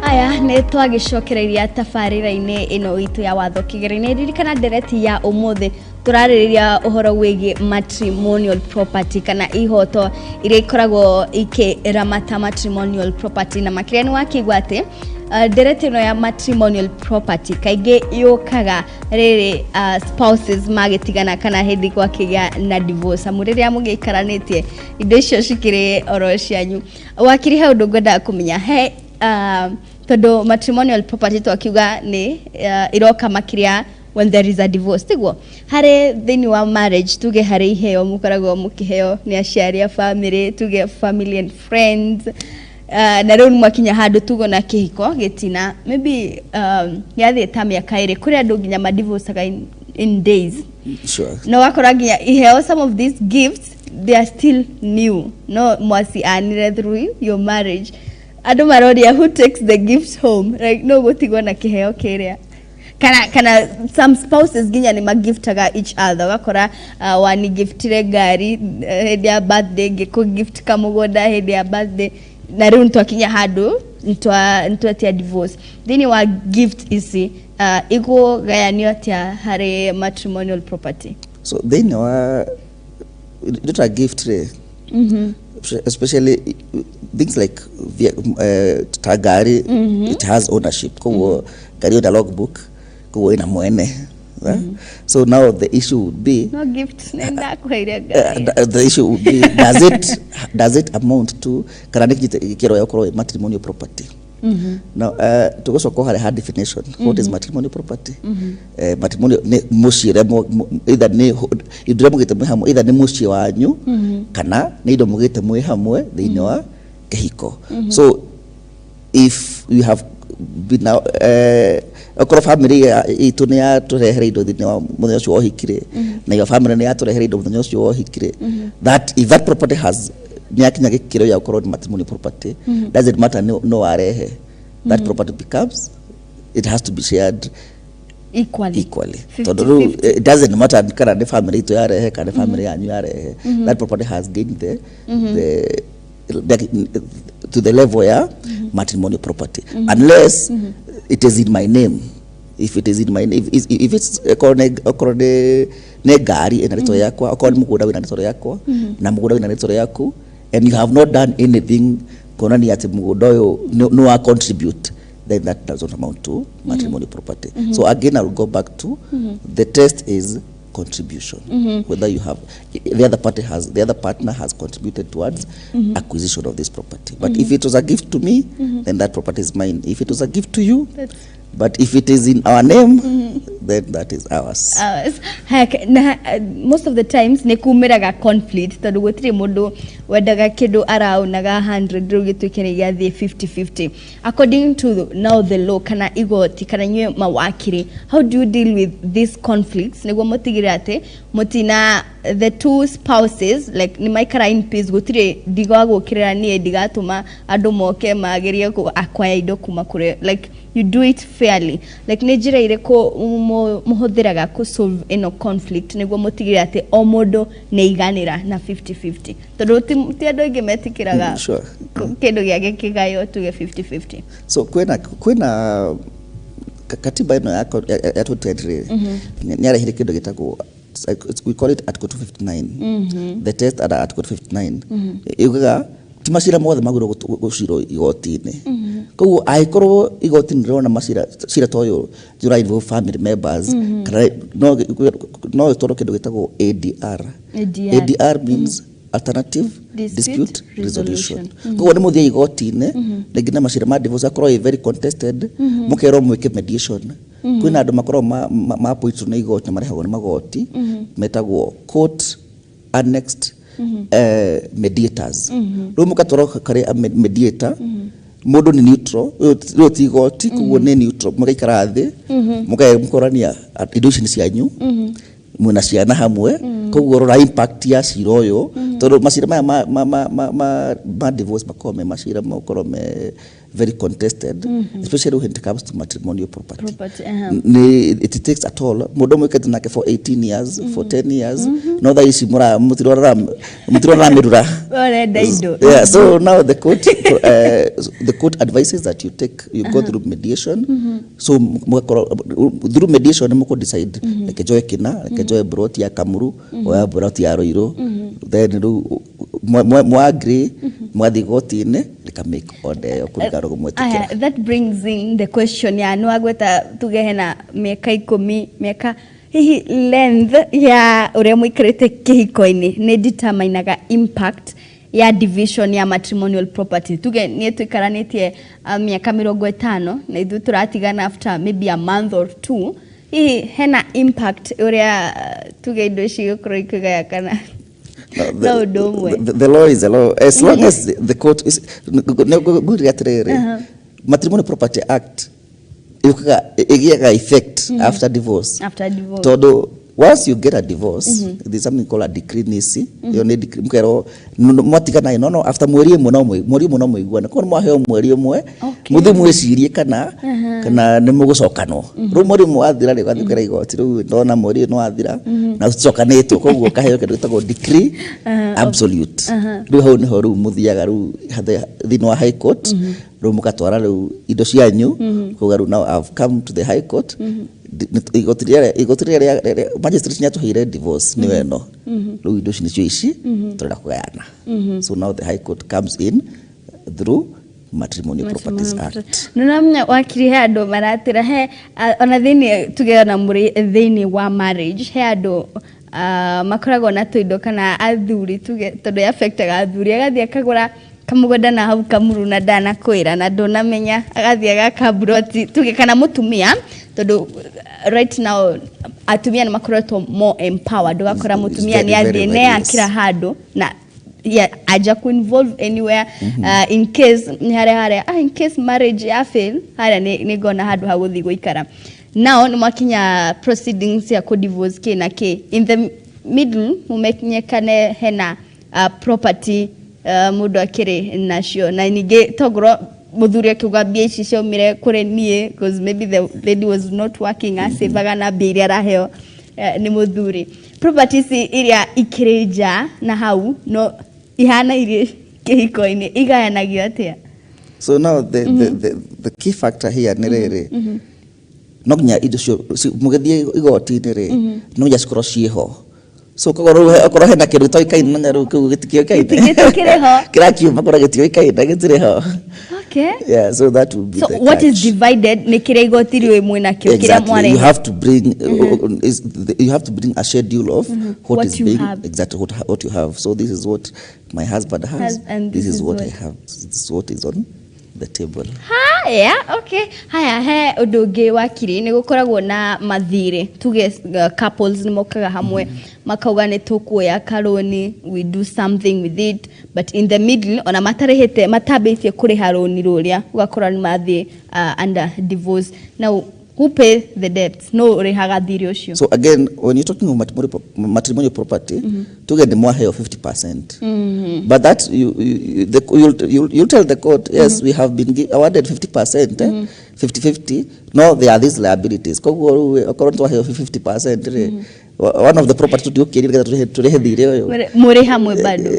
Aya nĩ twagĩcokereria tabarĩra-inĩ ĩno itũ ya watho kĩgeri-inĩ. Ririkana, ndereti ya ũmũthĩ tũrarĩrĩria ũhoro wĩgiĩ matrimonial property kana ihoto iria ikoragwo ikĩramata matrimonial property, na makĩria nĩ wakĩigua atĩ ndereti ĩno ya matrimonial property kaingĩ yũkaga rĩrĩ spouses magĩtigana kana hĩndĩ gwakĩgĩa na divorce, amu rĩrĩa mũgĩikaranĩtie indo icio cikĩrĩ oro cianyu. Wakiri, he ũndũ ngwendaga kũmenya he tondũ matrimonial property twakiuga nĩ iroka makĩria when there is a divorce, tiguo? Harĩ thĩinĩ wa marriage, tuge harĩ iheo mũkoragwo mũkĩheo nĩ aciari a family, tuge family and friends, na rĩu nĩ mwakinya handũ tugo na kĩhiko gĩtina maybe gĩathiĩ ta mĩaka 2, kũrĩ andũ nginya madivorcaga in days. No wakora nginya iheo, some of these gifts, they are still new, no mwacianire through your marriage. Andũ maroria, who takes the gift home? Like, no gũtigwo na kĩheo kĩrĩa, kana some spouses nginya nĩ magiftaga each other. Ũgakora wanigiftire ngari hĩndĩ ya birthday, ngĩkũ gift kamũgũnda hĩndĩ ya birthday, na rĩu nĩtwakinya handũ nĩtwetia divorce. Thĩinĩ wa gift ici ikũgayanio atĩa harĩ matrimonial property? So thĩinĩ wa indo ta gift rĩ, especially things like ta ngari, it has ownership, koguo ngari ĩna logbook, koguo ĩna mwene. Eh? So now the issue would be No gift nĩ ndakũheire ngari. The issue would be, does it amount to, kana nĩ gĩkĩro ya gũkorwo ĩ matrimonial property? Now tũgũcoka harĩa ha definition. What is matrimonial property? Matrimonial nĩ mũciĩ ũrĩa either nĩ indo iria mũgĩte mwĩ hamwe, either nĩ mũciĩ wanyu kana nĩ indo mũgĩte mwĩ hamwe thĩinĩ wa kĩhiko. So if you have been now, okorwo family itũ nĩ yatũrehere indo thĩinĩ wa mũthenya ũcio wa ũhiki rĩ, na iyo family nĩ yatũrehere indo mũthenya ũcio wa ũhiki rĩ, that if that property has nĩ yakinya gĩkĩro gĩa gũkorwo nĩ matrimonial property, doesn't matter no warehe, that property becomes, it has to be shared. Equally. Equally. 50, Tondũ rĩu 50. it doesn't matter kana nĩ family itũ yarehe kana nĩ family yanyu yarehe, that property has gained the to the level ya matrimonial property, unless it is in my name. If it is in my name, if it's okorwo nĩ ngari ĩna rĩtwa rĩakwa, okorwo nĩ mũgũnda wĩna rĩtwa rĩakwa na mũgũnda wĩna rĩtwa rĩaku, and you have not done anything kuonania atĩ mũgũnda ũyũ nĩ wa contribute, then that does not amount to matrimonial property. So again, I will go back to the test is contribution, whether you have the other party has the other partner has contributed towards acquisition of this property. But if it was a gift to me, then that property is mine. If it was a gift to you, but if it is in our name, then that is ours. Ours. Haya, na most of the times nĩ kumĩraga conflict tondũ gũtirĩ mũndũ wendaga kĩndũ araonaga 100 rĩu gĩtuĩke nĩ gĩathiĩ 50-50. According to now the law kana igoti kana inyuĩ mawakiri, how do you deal with these conflicts nĩguo mũtigĩrĩre atĩ mũtina the two spouses like nĩ maikara in peace, gũtirĩ ndigagũkĩrĩra niĩ ndigatũma andũ moke magerie acquire indo kuma kũrĩ, like you do it fairly, like nĩ njĩra irĩkũ mũhũthĩraga kũ solve ĩno conflict nĩguo mũtigĩrĩre atĩ o mũndũ nĩ aiganĩra na 50-50, tondũ ti andũ aingĩ metĩkĩraga kĩndũ gĩake kĩgaywo tuge 50-50? So kwĩna katiba ĩno ya 2020 rĩ, nĩ yarehire kĩndũ gĩtagwo, we call it Article 259, the test under Article 259. Yugaga ti macira mothe magĩrĩirwo gũcirwo igoti-inĩ. Koguo angĩkorwo igoti nĩ rĩrona macira cira ta ũyũ ũra involve family members, kana no ĩtwarwo kĩndũ gĩtagwo ADR. ADR. ADR means alternative dispute dispute resolution. Resolution. Koguo nĩ mũthiĩ igoti-inĩ rĩngĩ na macira ma divorce akorwo ĩ very contested, mũkerwo mwĩke mediation. Kwĩna andũ makoragwo ma-appointwo nĩ igoti na marehagwo nĩ magoti metagwo court annexed mediators. Rĩu mũgatwarwo karĩ a mediator, mũndũ nĩ neutral, ũyũ ti igoti, koguo nĩ neutral. Mũgaikara thĩ mũkorania indo ici nĩ cianyu, mwĩna ciana hamwe, koguo rora impact ya cira ũyũ, tondũ macira maya ma divorce makoragwo me macira makorwo me very contested, especially when it comes to matrimonial property. Property, aha. Nĩ it takes a toll. Mũndũ mwĩkĩte nake for 18 years, for 10 years, no thaa ici mũtirora mĩrura. Ũrenda indo. Yeah, so now the court advises that you go through mediation. So mugakorwo through mediation nĩ mũkũ decide, reke njoe kĩna, reke njoe broti ya Kamuru, oya broti ya Ruiru, then rĩu mwa agree, mwathiĩ igoti-inĩ rĩka make order ĩyo kũringana na ũguo mwetĩkĩra. Aya, that brings in the question ya nĩ wagweta tuge hena mĩaka 10, mĩaka, hihi length ya ũrĩa mũikarĩte kĩhiko-inĩ nĩ determinaga impact ya division ya matrimonial property? Tuge niĩ tũikaranĩtie mĩaka 50 na ithuĩ tũratigana after maybe a month or two, hihi hena impact ũrĩa tuge indo ici igũkorwo ikĩgayakana? No, No ũndũ ũmwe. The law is a law. As long as the court is ngwĩrire atĩrĩrĩ, Matrimonial Property Act yũkaga ĩgĩaga effect after divorce. After divorce. Tondũ once you get a divorce, there's something called a decree nisi. Ĩyo nĩ decree, mũkerwo mwatigana no after mweri ĩmwe no mweri ũmwe no mũiguane. Koguo nĩ mwaheo mweri ũmwe mũthiĩ mwĩcirie kana nĩ mũgũcokanwo. Rĩu mweri ũmwe wathira rĩ, ũgathiĩ ũkera igoti, rĩu ndona mweri ũyũ nĩ wathira na tũcokanĩtwo, koguo ũkaheo kĩndũ gĩtagwo decree absolute. Rĩu hau nĩho rĩu mũthiaga rĩu thĩinĩ wa High Court, rĩu mũgatwara rĩu indo cianyu kuga rĩu now I've come to the High Court. Igoti rĩrĩa magistrate nĩatũheire divorce nĩyo ĩno, rĩu indo ici nĩcio ici tũrenda kũgayana. So now the High Court comes in through Matrimonial Properties Act. Nĩũramenya wakiri, he andũ maratĩra he ona thĩinĩ tuge ona mũrĩ thĩinĩ wa marriage, he andũ makoragwo na tũindo kana athuri tuge, tondũ affectaga athuri, agathiĩ akagũra kamũgũnda na hau Kamuru na ndanakwĩra na ndũnamenya, agathiĩ agaka mburoti tuge, kana mũtumia, tondũ right now atumia nĩ makoretwo more empowered, ũgakora mũtumia nĩ athiĩ nĩ akĩra handũ na yeah, aja ku involve anywhere, in case nĩ harĩa harĩa in case marriage ya fail, harĩa nĩ ngona handũ ha gũthiĩ gũikara. Now nĩ mwakinya proceedings ya kũ divorce kĩ na kĩ, in the middle mumenyekane hena property mũndũ akĩrĩ nacio, na ningĩ tongorwo Muthuri akiuga mbia ici ciaumire kũrĩ niĩ, because maybe the lady was not working, acevaga na mbia iria araheo nĩ mũthuri. Properties iria ikĩrĩ nja na hau no ihana irĩ kĩhiko-inĩ igayanagio atĩa? So now the key factor here nĩ rĩrĩ, no nginya indo cio mũgĩthiĩ igoti-inĩ rĩ, no nginya cikorwo ciĩho. So koguo rĩu okorwo hena kĩndũ gĩtoĩkaine na rĩu kĩu gĩtikĩũĩkaine. Gĩtikĩrĩ ho. Kĩrakiuma korwo gĩtiũĩkaine, gĩtirĩ ho. Yeah, so that will be So the what is catch. divided nĩ kĩrĩa igoti rĩũĩ mwĩna kĩo kĩrĩa Exactly. mwarehe. You have to bring a schedule of what What is you being have. Exactly what you have. So this is what my husband has, Has, and this is what I what have. This is what is on the table. Haya, okay. Haya, he ũndũ ũngĩ wakiri, nĩ gũkoragwo na mathirĩ. Tuge couples nĩ mokaga hamwe makauga nĩ tũkuoya karũni, we do something with it, but in the middle ona matarĩhĩte, matambĩtie kũrĩha rũni rũrĩa, ũgakora nĩ mathiĩ under divorce. Now who pay the debts? No ũrĩhaga thirĩ ũcio? So again, when you're talking of matrimonial property, tuge nĩ mwaheo 50%. But that you'll tell the court, yes, we have been awarded 50%, eh? 50-50. No, there are these liabilities. Koguo rĩu okorwo nĩ twaheo 50% rĩ, one of the property tũtiũkĩrie nĩgetha tũrĩhe thirĩ ũyũ. Mũrĩ hamwe bado.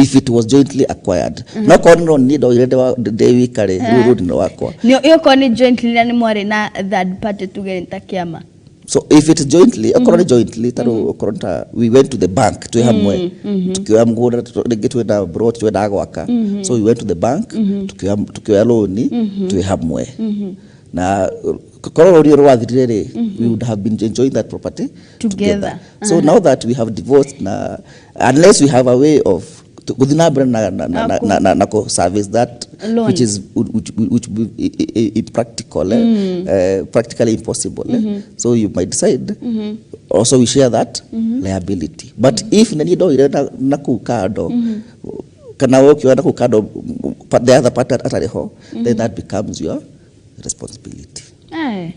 If it was jointly acquired. No korwo no niĩ ndoire ndĩ wika rĩ, rĩu rũni nĩ rwakwa. Nĩ ĩyo nĩ jointly na nĩ mwarĩ na third party, tuge nĩ ta kĩama. So if it's jointly, okorwo nĩ jointly, ta rĩu okorwo nĩ ta we went to the bank twĩ hamwe, tukioya mũgũnda, rĩngĩ twĩna plot twendaga gwaka, so we went to the bank, tukioya loan twĩ hamwe, na korwo rũni rwathirire rĩ, we would have been enjoying that property together. So now that we have divorced, na unless we have a way of gũthiĩ na mbere na kũ service that loan. Which would be impractical, eh? Practically impossible, eh? So you might decide also we share that liability. But if nĩ niĩ ndoire na kũu kando, kana we ũkĩoya na kũu kando, but the other part atarĩ ho, then that becomes your responsibility.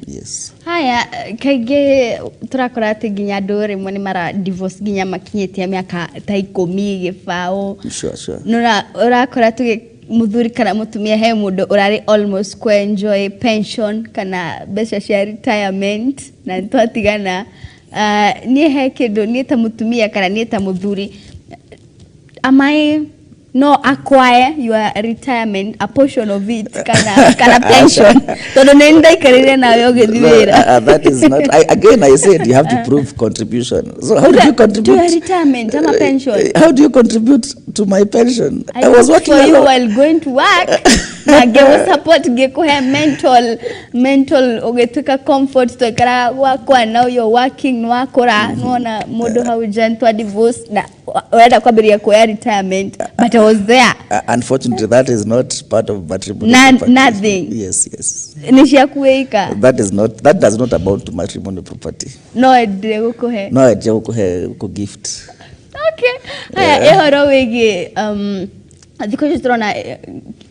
Yes. Haya, kaingĩ tũrakora atĩ nginya andũ rĩmwe nĩ mara divorce nginya makinyĩtie mĩaka ta 10 gĩbaũ. Sure. Nũra ũrakora tuge mũthuri kana mũtumia, he mũndũ ũrarĩ almost kũ enjoy pension kana mbeca cia retirement na nĩtwatigana. Niĩ he kĩndũ niĩ ta mũtumia kana niĩ ta mũthuri, am I no acquire your retirement, a portion of it, kana pension, tondũ nĩ ndaikarire nawe ũgĩthiĩ No, wĩra? That is not. Again, I said you have to prove contribution. So how did you To your contribute? retirement ama pension. How do you contribute to my pension? I was worked working for you alone. while going to work na ngĩgũ support, ngĩkũhe mental ũgĩtuĩka comfort, twaikaraga gwakwa. Now you're working, nĩwakũra, nĩwona mũndũ hau nja, nĩtwa divorce na ũrenda kwambĩrĩria kuoya retirement, but I was there. Unfortunately, that is not part of matrimonial property. Nothing. Yes. Nĩ ciaku wĩika. That is not. That does not amount to matrimonial property. No endire gũkũhe? No, I gũkũhe gũkũ gift. Okay. Haya, ĩhoro wĩgiĩ thikũ ici tũrona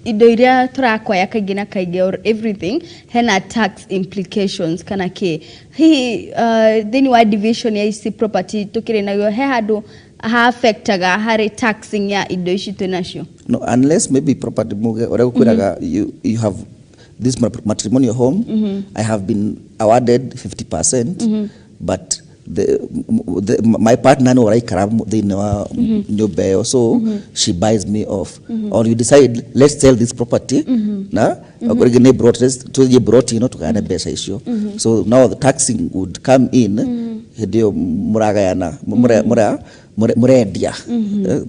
indo iria tũrakwaya kaingĩ na kaingĩ or everything hena tax implications kana kĩ. Hihi thĩinĩ wa division ya ici property tũkĩrĩ nayo, he handũ ha-affectaga harĩ taxing ya indo ici twĩ nacio? No, unless maybe property muge ũrĩa gũkwĩraga you have this matrimonial home, I have been awarded 50%, but my partner nĩ ũraikara thĩinĩ wa nyũmba ĩyo, so she buys me off, or you decide, let's sell this property, na rĩngĩ nĩ plot, tũthiĩ plot ĩno tũgayane mbeca icio. So now the taxing would come in hĩndĩ ĩyo mũragayana, mũrendia.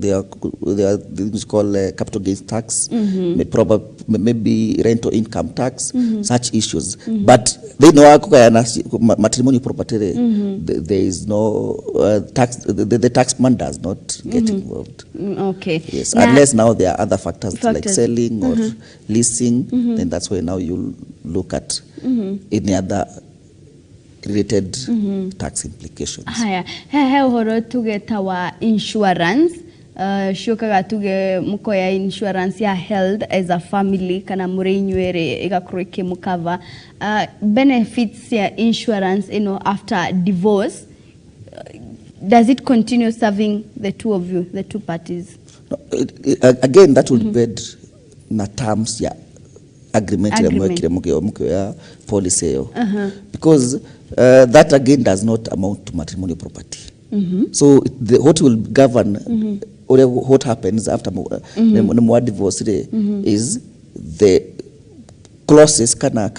There are things called capital gains tax, maybe rental income tax, such issues. But thĩinĩ wa kũgayana matrimonial property rĩ, there is no tax. The taxman does not get involved. Yes, unless now there are other factors, like Factors. Selling or leasing, then that's where now you look at any other related tax implications. Haya, he ũhoro tuge ta wa insurance, ciũkaga tuge mũkoya insurance ya health as a family kana mũrĩ inyuerĩ, ĩgakorwo ĩkĩmũcover benefits ya insurance ĩno. After divorce, does it continue serving the two of you, the two parties? No, again, that will depend na terms ya agreement ĩrĩa Agreement. Mwekire mũkĩoya policy ĩyo, because that again does not amount to matrimonial property. So what will govern ũrĩa, what happens after nĩ mwa divorce rĩ, is the clauses kana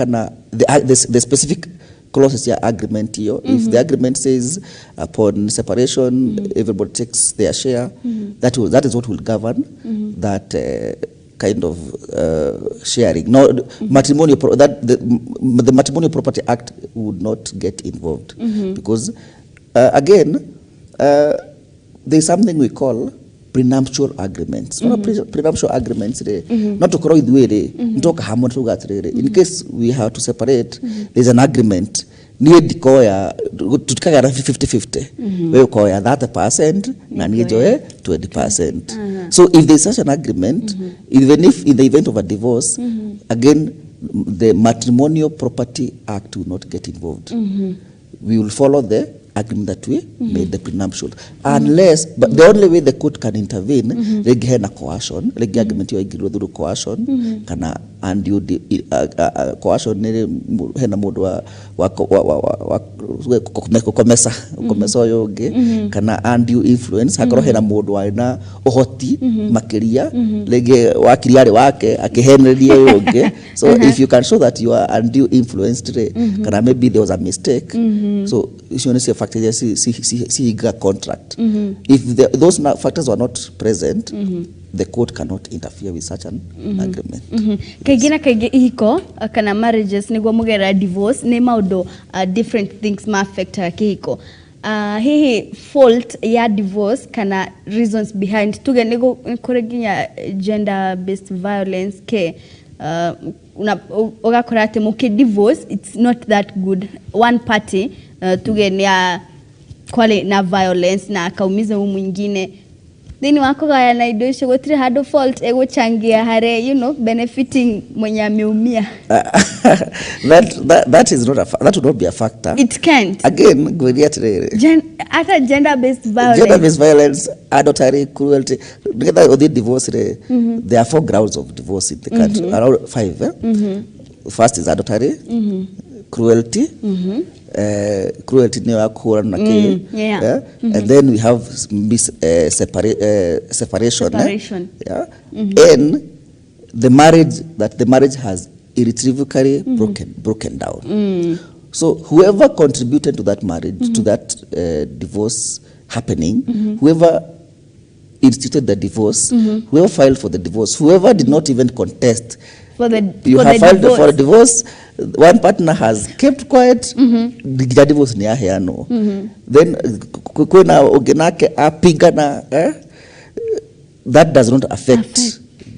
the specific clauses ya agreement hiyo. If the agreement says upon separation everybody takes their share, that is what will govern that kind of sharing. No, matrimonial pro- that the, m- the Matrimonial Property Act would not get involved because again, there's something we call prenuptial agreements. Mm Prenuptial agreements rĩ, no tũkorwo ithuĩ rĩ nĩtwoka hamwe tuga atĩrĩrĩ, in case we have to separate, there's an agreement, niĩ ndikoya, tutikagana 50-50, we ũkoya 30% na niĩ njoe 20%. So if there's such an agreement, even if in the event of a divorce, again the Matrimonial Property Act will not get involved. We will follow the agreement that we made, the prenuptial, unless, but the only way the court can intervene, rĩngĩ hena coercion, rĩngĩ agreement ĩyo ĩingĩrwo through coercion kana undue coercion nĩ hena mũndũ wa gũkomesa ũyũ ũngĩ, kana undue influence, hakorwo hena mũndũ warĩ na ũhoti makĩria, rĩngĩ wakiri arĩ wake akĩhenereria ũyũ ũngĩ. So if you can show that you are undue influenced rĩ, kana maybe there was a mistake, so icio nĩcio factors iria cihingaga contract. If those factors were not present, the court cannot interfere with such an agreement. Kaingĩ na kaingĩ ihiko kana marriages nĩguo mũgerera divorce nĩ maũndũ different things ma affectaga kĩhiko. Hihi fault ya divorce kana reasons behind, tuge nĩ kũrĩ nginya gender based violence ke ũgakora atĩ mũkĩ divorce it's not that good, one party tuge nĩ a kwale na violence na akaumiza huyu mwingine thĩinĩ wa kũgayana indo icio, gũtirĩ handũ fault ĩgũchangia harĩ benefiting mwenye ameumia? That is not a that would not be a factor. It can't. Again, ngwĩria atĩrĩrĩ, Hata gender based violence? Gender based violence, adultery, cruelty, nĩgetha ũthiĩ divorce rĩ, there are four grounds of divorce in the country, around five, eh? First is adultery, cruelty, cruelty nĩyo ya kũhũrana na kĩ, yeah? And then we have separation, eh? Separation. Yeah? And the marriage, that the marriage has irretrievably broken down. So whoever contributed to that marriage, to that divorce happening, whoever instituted the divorce, whoever filed for the divorce, whoever did not even contest, for the you for have the filed divorce. For a divorce, one partner has kept quiet, nginya divorce nĩ yaheanwo, then kwĩna ũngĩ nake apingana, eh? That does not affect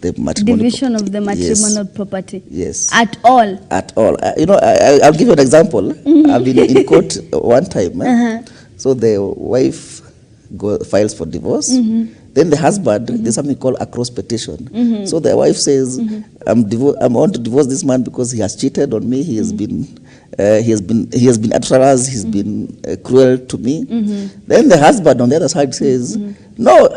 the matrimonial Division of the property. matrimonial property? Yes. At all? At all. I'll give you an example. I've been in court one time. Eh? So the wife files for divorce. Then the husband, there's something called a cross petition. So the wife says, I'm want to divorce this man because he has cheated on me. He has been adulterous. He's been cruel to me. Then the husband on the other side says, "No,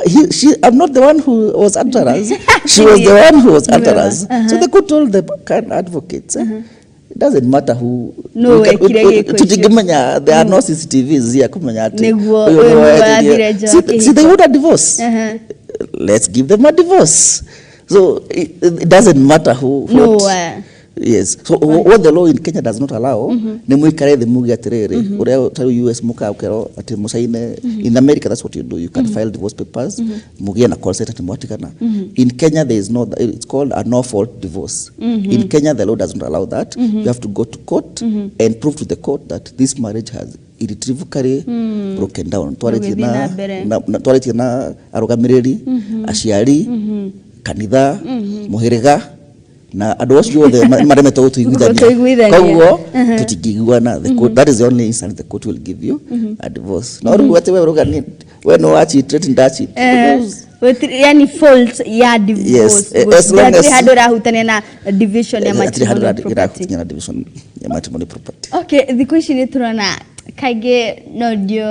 I'm not the one who was adulterous. She was the one who was adulterous." So the court told the kind advocates, eh, it doesn't matter who. No, wekire gĩko icio. Tutingĩmenya, there are no CCTVs here kumenya atĩ Nĩguo, ũyũ ũyũ nĩwe nĩwe wathire. wathire nja wa See, they kĩhiko. want a divorce. Let's give them a divorce. So it doesn't matter who. No, What, yes. So what the law in Kenya does not allow nĩ mũikare thĩ muge atĩrĩrĩ, ũrĩa ta rĩu US mũka ũkerwo atĩ mũcaine. In America, that's what you do. You can file divorce papers, mũgĩe na consent atĩ mwatigana. In Kenya there is no, it's called a no fault divorce. In Kenya the law does not allow that. You have to go to court and prove to the court that this marriage has irretrievably broken down. Twarĩtie Gũgĩthiĩ na mbere. na twarĩtie na arũgamĩrĩri, aciari, kanitha, mũhĩrĩga na andũ acio othe maremetwo gũtũiguithania. Gũtũiguithania. Koguo tũtingĩiguana, the court, that is the only instance the court will give you a divorce. No rĩu atĩ we ũrauga we no wacheat, ndacheat. Eh, yani fault ya divorce Yes, as long gũtirĩ as- handũ ũrahutania na division ya Hatirĩ handũ matrimonial property. ĩrahutania na division ya matrimonial property. Okay, thikũ ici nĩ tũrona kaingĩ no ndio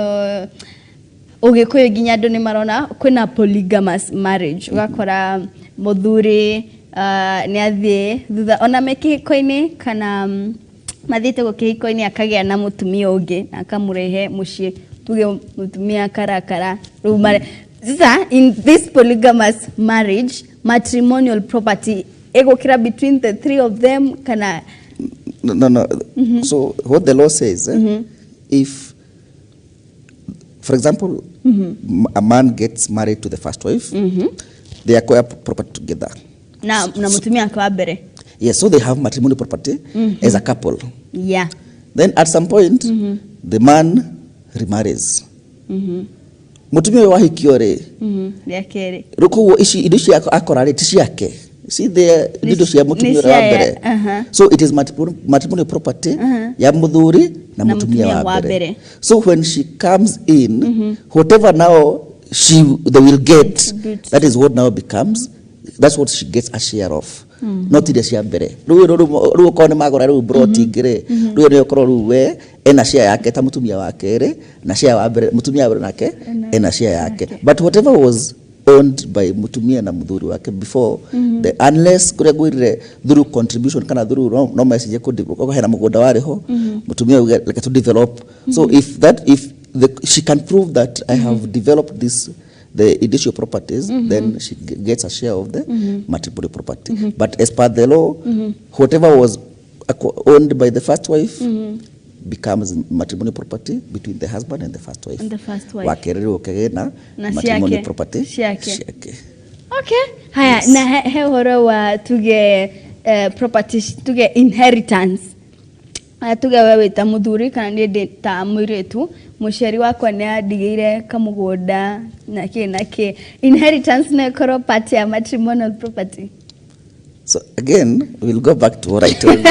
ũgĩkũyũ nginya andũ nĩ marona kwĩna polygamous marriage, ũgakora mũthuri Nĩ athiĩ thutha ona me kĩhiko-inĩ kana mathiĩte gũ kĩhiko-inĩ, akagĩa na mũtumia ũngĩ na akamũrehe mũciĩ, tuge mũtumia akarakara rĩu mare. Sasa in this polygamous marriage, matrimonial property ĩgũkĩra between the three of them kana? No. So what the law says, if, for example, a man gets married to the first wife, they acquire property together. Na mũtumia wake wa mbere. Yes, so they have matrimonial property as a couple. Then at some point, the man remarries. Mũtumia ũyũ wahikio rĩ, Rĩa kerĩ. Rĩu koguo ici indo ici akora rĩ, ti ciake. See, the indo cia mũtumia ũrĩa wa mbere. So it is matrimonial property ya mũthuri na Na mũtumia mũtumia wa wa mbere. mbere. So when she comes in, whatever now she they will get, Distribute. that is what now becomes, that's what she gets a share of, not iria cia mbere. Rĩu okorwo nĩ magũra rĩu broti ingĩ rĩ, rĩu nĩ ũkorwo rĩu we ena share yake ta mũtumia wa kerĩ, na share wa mbere, mũtumia wa mbere nake ena share yake. But whatever was owned by mutumia na muthuri wake before the, unless kuria gwirire through contribution kana through no message ko hena mugunda wari ho, mutumia uge reke to develop. So if that if the, she can prove that I have developed this, the initial properties, then she gets a share of the matrimonial property. But as per the law, whatever was owned by the first wife becomes matrimonial property between the husband and the first wife. And the first wife. Wakerĩ rĩu ũkagĩa Na matrimonial ciake. Property Ciake. Ciake. Okay, haya. Yes. Na he ũhoro wa tuge property, tuge inheritance. Aya, tuge we wĩ ta mũthuri kana niĩ ndĩ ta mũirĩtu, mũciari wakwa nĩ andigĩire kamũgũnda na kĩ na kĩ, inheritance no ĩkorwo part ya matrimonial property? So again, we'll go back to what I told you.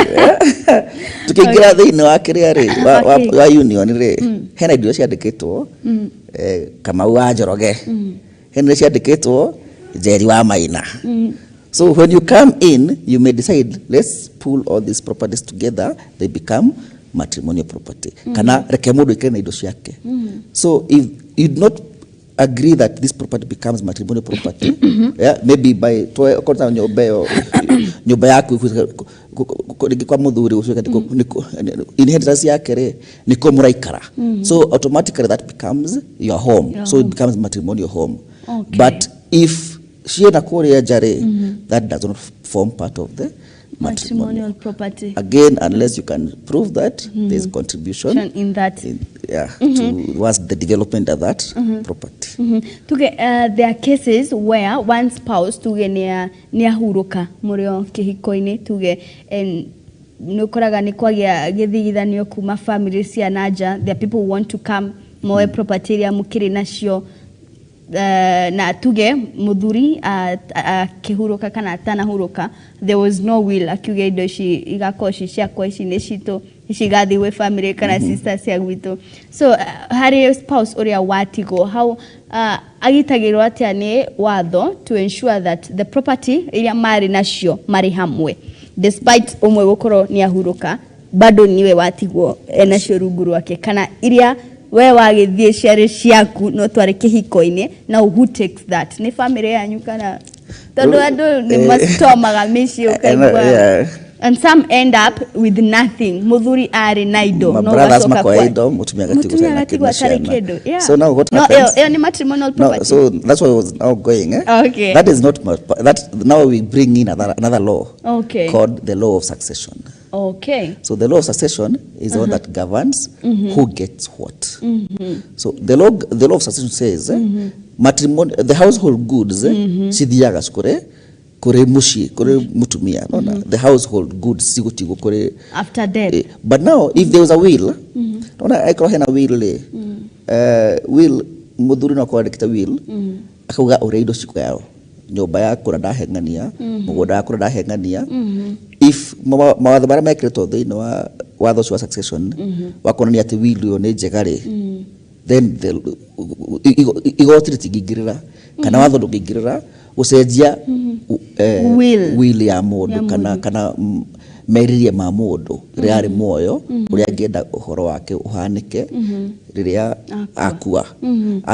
Tukiingira thĩinĩ wa kĩrĩa rĩ, wa union rĩ, hena indo iria ciandĩkĩtwo Kamau wa Njoroge, hena iria ciandĩkĩtwo Njeri wa Maina. So when you come in, you may decide, let's pull all these properties together, they become matrimonial property, kana reke mũndũ aikare na indo ciake. So if you do not agree that this property becomes matrimonial property, yeah, maybe by okorwo ta nyũmba ĩyo, nyũmba yaku rĩngĩ kwa mũthuri ũcio inheritance yake rĩ, nĩkuo mũraikara, so automatically that becomes your home. Your So it home. Becomes matrimonial home. But if ciĩna kũrĩa nja rĩ, that does not form part of the matrimonial Matrimonial property. Again, unless you can prove that there's contribution in that in, yeah, towards the development of that property. Tuge there are cases where one spouse, tuge nĩ ahurũka mũrĩ o kĩhiko-inĩ, tuge nĩ ũkoraga nĩ kwagĩa gĩthigithanio kuma family cia na nja. There are people who want to come moe property iria mũkĩrĩ nacio. Na tuge muthuri akĩhurũka kana atanahurũka, there was no will akiuga indo ici igakorwo ci ciakwa, ici nĩ citũ, ici igathiĩ gwĩ family kana sister cia gwitũ. So harĩ spouse ũrĩa watigwo, how agitagĩrwo atĩa nĩ watho to ensure that the property iria marĩ nacio marĩ hamwe, despite ũmwe gũkorwo nĩ ahurũka, bado niwe watigwo enacio rungu rwake, kana iria we wagĩthiĩ ciarĩ ciaku no twarĩ kĩhiko-inĩ? Now who takes that? Nĩ family yanyu kana? Tondũ andũ nĩ mastomaga mĩciĩ ũkaigua and some end up with nothing. Muthuri arĩ na indo Ma no brothers ũgacoka makoya indo, mutumia agatigwo mutumia atarĩ na agatigwo kĩndũ atarĩ ciana. kĩndũ, yeah. So now what No, happens? ĩyo nĩ matrimonial No, property. so that's why I was now going. Eh? Okay. That is not that. Now we bring in another law called the law of succession. So the law of succession is the one that governs who gets what. So the law of succession says, matrimony, the household goods, cithiaga kuri kuri muciĩ, kuri mutumia nona. The household goods cigũtigwo kuri After death. But now if there was a will, nona aikorwo hena will rĩ, will muthuri no akorwo andĩkĩte will akauga ũrĩa indo cikũgaywo, nyũmba yakũra ndaheng'ania, mũgũnda wakũra ndaheng'ania. If mawatho marĩa mekĩrĩtwo thĩinĩ wa watho ũcio wa succession wa kuonania atĩ will ĩyo nĩ njega rĩ, then igoti rĩtingĩingĩrĩra kana watho ndũngĩingĩrĩra gũcenjia Will. Will ya mũndũ Ya kana mũndũ. Kana Merirĩria ma mũndũ rĩrĩa arĩ muoyo, ũrĩa angĩenda ũhoro wake ũhanĩke rĩrĩa akua,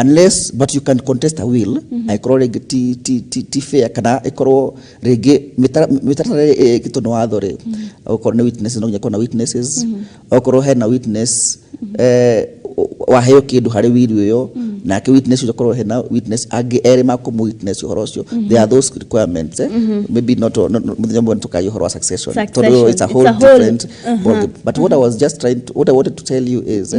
unless, but you can contest a will angĩkorwo rĩngĩ ti fair, kana ĩkorwo rĩngĩ mĩtaratara ĩrĩa ĩkĩtwo nĩ watho rĩ, okorwo nĩ witnesses, no nginya korwo na witnesses. Okorwo hena witness, waheo kĩndũ harĩ will ĩyo, nake witness ũcio akorwo hena witness angĩ erĩ makũmũ witness ũhoro ũcio. There are those requirements, eh? Maybe not, mũthenya ũmwe nĩtũkaria ũhoro wa succession, tondũ Succession. it's a whole It's a whole- different ballgame. But what I was just trying to, what I wanted to tell you is,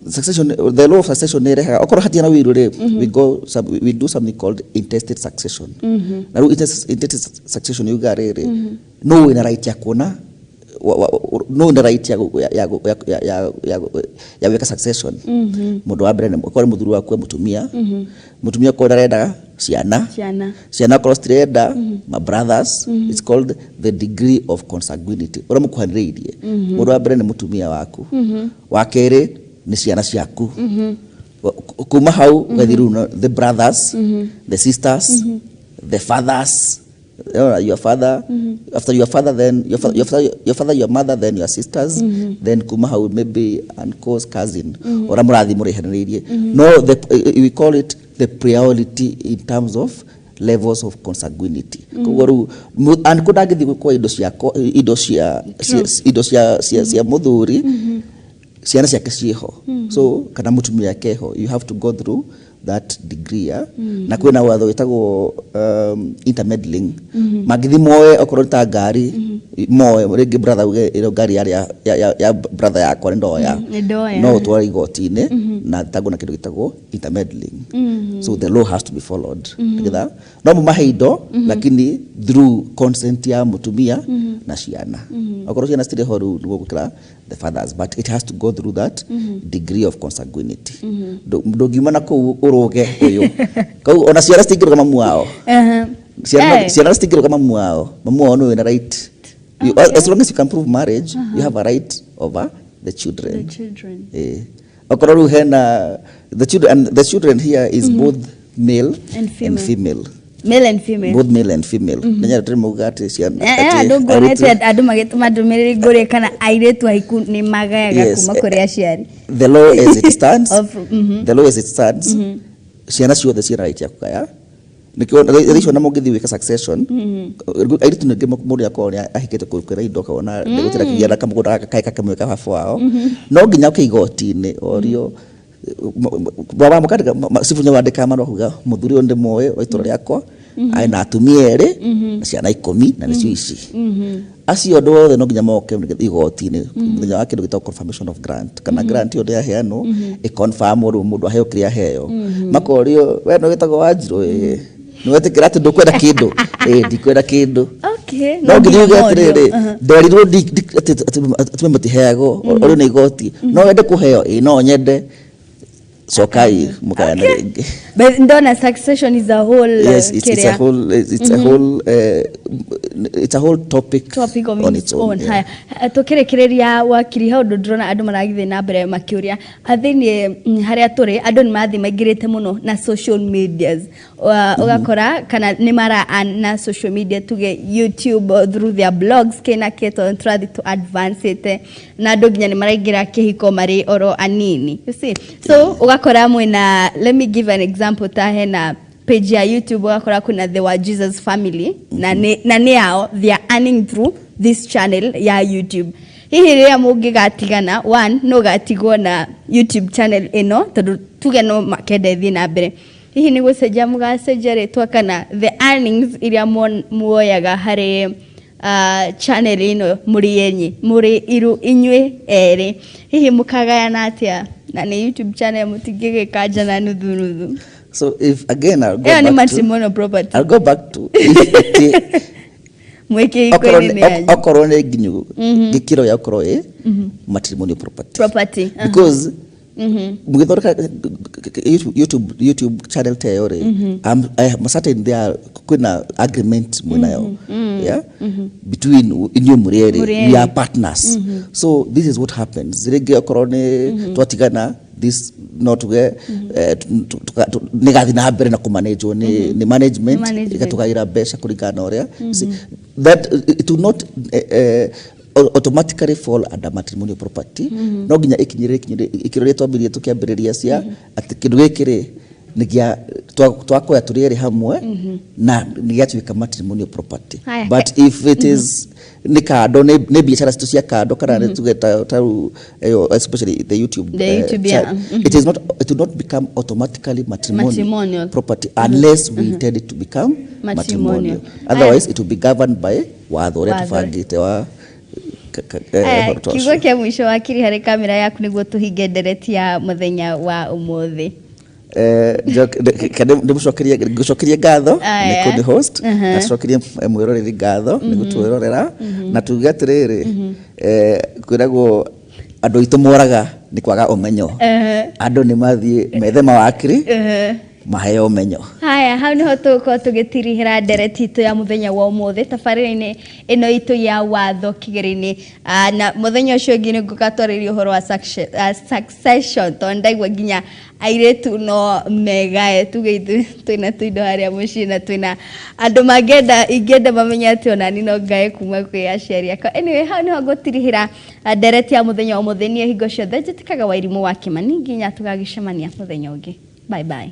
succession, the law of succession nĩ ĩrehaga okorwo hatirĩ na will rĩ, we do something called intestate succession. Na rĩu intestate succession yuga rĩrĩ, no wĩna right ya kuona no wĩna right ya gwĩka succession. Mũndũ wa mbere nĩ okorwo nĩ mũthuri waku, mũtumia okorwo ndarenda, ciana. Ciana. Ciana okorwo citirenda, ma brothers. It's called the degree of consanguinity, ũrĩa mũkuhanĩrĩirie. Mũndũ wa mbere nĩ mũtumia waku, wa kerĩ nĩ ciana ciaku, kuma hau ũgathiĩ rĩu na the brothers, the sisters, the fathers. Your father, after your father, then your father, your mother, then your sisters, then kuma hau maybe uncles, cousin, ũrĩa mũrathiĩ mũraihanĩrĩirie. No we call it the priority in terms of levels of consanguinity. Koguo rĩu uncle ndangĩthiĩ gwĩkwo indo ciako, indo cia mũthuri, ciana ciake ciĩho, so kana mũtumia yake ho. You have to go through that degree, ya na kwĩna watho wĩtagwo intermeddling. Mangĩthi moe okorwo nĩ ta ngari, moe rĩngĩ brother uge ĩno ngari yarĩ ya brother yakwa, nĩ ndoya. Nĩ ndoya. No ũtware igoti-inĩ na thitangwo na kĩndũ gĩtagwo intermeddling. So the law has to be followed nĩgetha no mũmahe indo, lakini through consent ya mũtumia na ciana. Okorwo ciana citirĩ ho, rĩu nĩguo gwĩkĩra the fathers, but it has to go through that degree of consanguinity. Ndũngiuma na kũu ũrũge ũyũ kau, ona ciana citingĩrũga mamu wao. Ciana ciana citingĩrũga mamu wao. Mamu wao nĩwe wĩna right. As long as you can prove marriage, you have a right over the children. The children. Okorwo rĩu hena the children, and the children here is both male and female. And female. Male and female. Both male and female. Nenya tũrĩ mauga atĩ ciana atĩ Andũ nguonete airĩtu- andũ magĩtũma ndũmĩrĩri ngũrĩ kana airĩtu ahiku nĩ magayaga kuma kũrĩ aciari. The law as it stands, the law as it stands, ciana ciothe ciĩna right ya kũgaya. Nĩkĩo thaa icio ona mũngĩthiĩ gwĩka succession, airĩtu ningĩ mũndũ akorwo nĩ ahikĩte kwĩra indo, akona ndegũtĩra kĩgĩa na kamũgũnda gaka kaĩ kamwe ka baba wao, no nginya ũke igoti-inĩ orio baba mũkandĩka cibũ nĩ wandĩkaga marũa kuga mũthuri ũyũ ndĩmũĩ wa itũra rĩakwa, arĩ na atumia erĩ na ciana 10, na nĩcio ici. Acio andũ othe no nginya moke igoti-inĩ mũthenya wa kĩndũ gĩtagwo confirmation of grant, kana grant ĩyo ndĩaheanwo ĩconfirm rĩu mũndũ aheo kĩrĩa aheo. Makorio, we nĩ wĩtagwo Wanjirũ? Ĩĩ. Nĩ wetĩkĩra atĩ ndũkwenda kĩndũ? Ĩĩ, ndikwenda kĩndũ. No nginya uge atĩrĩrĩ, nderirwo atĩ atumia matiheagwo, ũrĩ na igoti, no wende kũheo? Ĩĩ, no nyende. Cokai mũgayane rĩngĩ. But ndona succession is a whole Yes, it's a kĩrĩa, whole it's a whole topic, topic of on its its own, own. Yeah. Haya, tũkĩrĩkĩrĩria, wakiri, hau ũndũ ndĩrona andũ maragĩthiĩ na mbere makĩũria thĩiniĩ harĩa tũrĩ, andũ nĩ marathiĩ maingĩrĩte mũno na social medias. Ũgakora kana nĩ mara earn na social media, tuge YouTube, through their blogs, kĩna kĩ, tondũ tũrathiĩ tũ advance na andũ nginya nĩ maraingĩra kĩhiko marĩ oro anini, you see. So ũgakora mwĩna, let me give an example, ta hena page ya YouTube, ũgakora kuna the Wa Jesus family, na nĩ yao, they are earning through this channel ya YouTube. Hihi rĩrĩa mũngĩgatigana, one, no gatigwo na YouTube channel ĩno, tondũ tuge no makenda ĩthiĩ na mbere, hihi nĩ gũcenjia mũgacenjia rĩtwa, kana the earnings iria muoyaga harĩ channel ĩno mũrĩ enye, mũrĩ iru inyuĩ erĩ, hihi mũkagayana atĩa? Na nĩ YouTube channel, mũtingĩgĩkanja na nuthu nuthu. So if again I'll go Ĩyo nĩ back to, matrimonial property. I'll go back to if mwĩ okorwo kĩhiko-inĩ nĩ nĩ yanyu. Okorwo nĩ nginyu gĩkĩro ya okorwo ĩ matrimonial property, property because mũgĩthondeka YouTube channel ta ĩyo rĩ, I'm certain there are kwĩna agreement mwĩnayo, yeah, between inyuĩ mũrĩ erĩ. Mũrĩ We are erĩ. partners. So this is what happens: rĩngĩ okorwo nĩ twatigana, this no tuge nĩ gathiĩ na mbere na kũmanagwo nĩ management, Management. ĩgatũgaĩra mbeca kũringana na ũrĩa. See, That it will not automatically fall under matrimonial property. No nginya ikinyĩre ikĩro rĩrĩa twambirie tũkĩambĩrĩria cia atĩ kĩndũ gĩkĩ rĩ, nĩ gĩa twakoya tũrĩ erĩ hamwe na nĩ gĩatuĩka matrimonial property. Haya, But if it is nĩ kando, nĩ biacara citũ cia kando, kana nĩ tuge ta rĩu, especially the YouTube, The YouTube, yeah. It is not, it will not become automatically matrimonial, Matrimonial. property unless we intend it to become Matrimonial. matrimonial. Otherwise it will be governed by watho ũrĩa Watho. tũbangĩte wa Aya, ũhoro ta kiugo ũcio. Kĩa mũico, wakiri, harĩ kamera yaku nĩguo tũhinge ndereti ya mũthenya wa ũmũthĩ. Ndĩmũcokerie, ngũcokerie ngatho nĩ Aya. kũndĩ host, na tũcokerie mwĩroreri ngatho nĩ gũtwĩrorera, na tuge atĩrĩrĩ, kwĩragwo andũ aitũ moraga nĩ kwaga ũmenyo. Andũ nĩ mathiĩ methe mawakiri, maheo ũmenyo. Haya, hau niho tũgũkorwo tũgĩtirihĩra ndereti itũ ya mũthenya wa ũmũthĩ tabarĩra-inĩ ĩno itũ ya Watho Kĩgeri-inĩ. Na mũthenya ũcio ũngĩ nĩ ngũka twarĩria ũhoro wa succession, tondũ ndaigua nginya airĩtu no megae. Tuge ithuĩ twĩna tũindo harĩa mũciĩ na twĩna andũ mangĩenda, ingĩenda mamenye atĩ onani no ngae kuma kwĩ aciari akwa. Anyway, hau niho ngũtirihĩra ndereti ya mũthenya wa ũmũthĩ. Niĩ hingo ciothe njĩtĩkaga Wairimũ wa Kĩmani. Nginya tũgagĩcemania mũthenya ũngĩ, bye bye.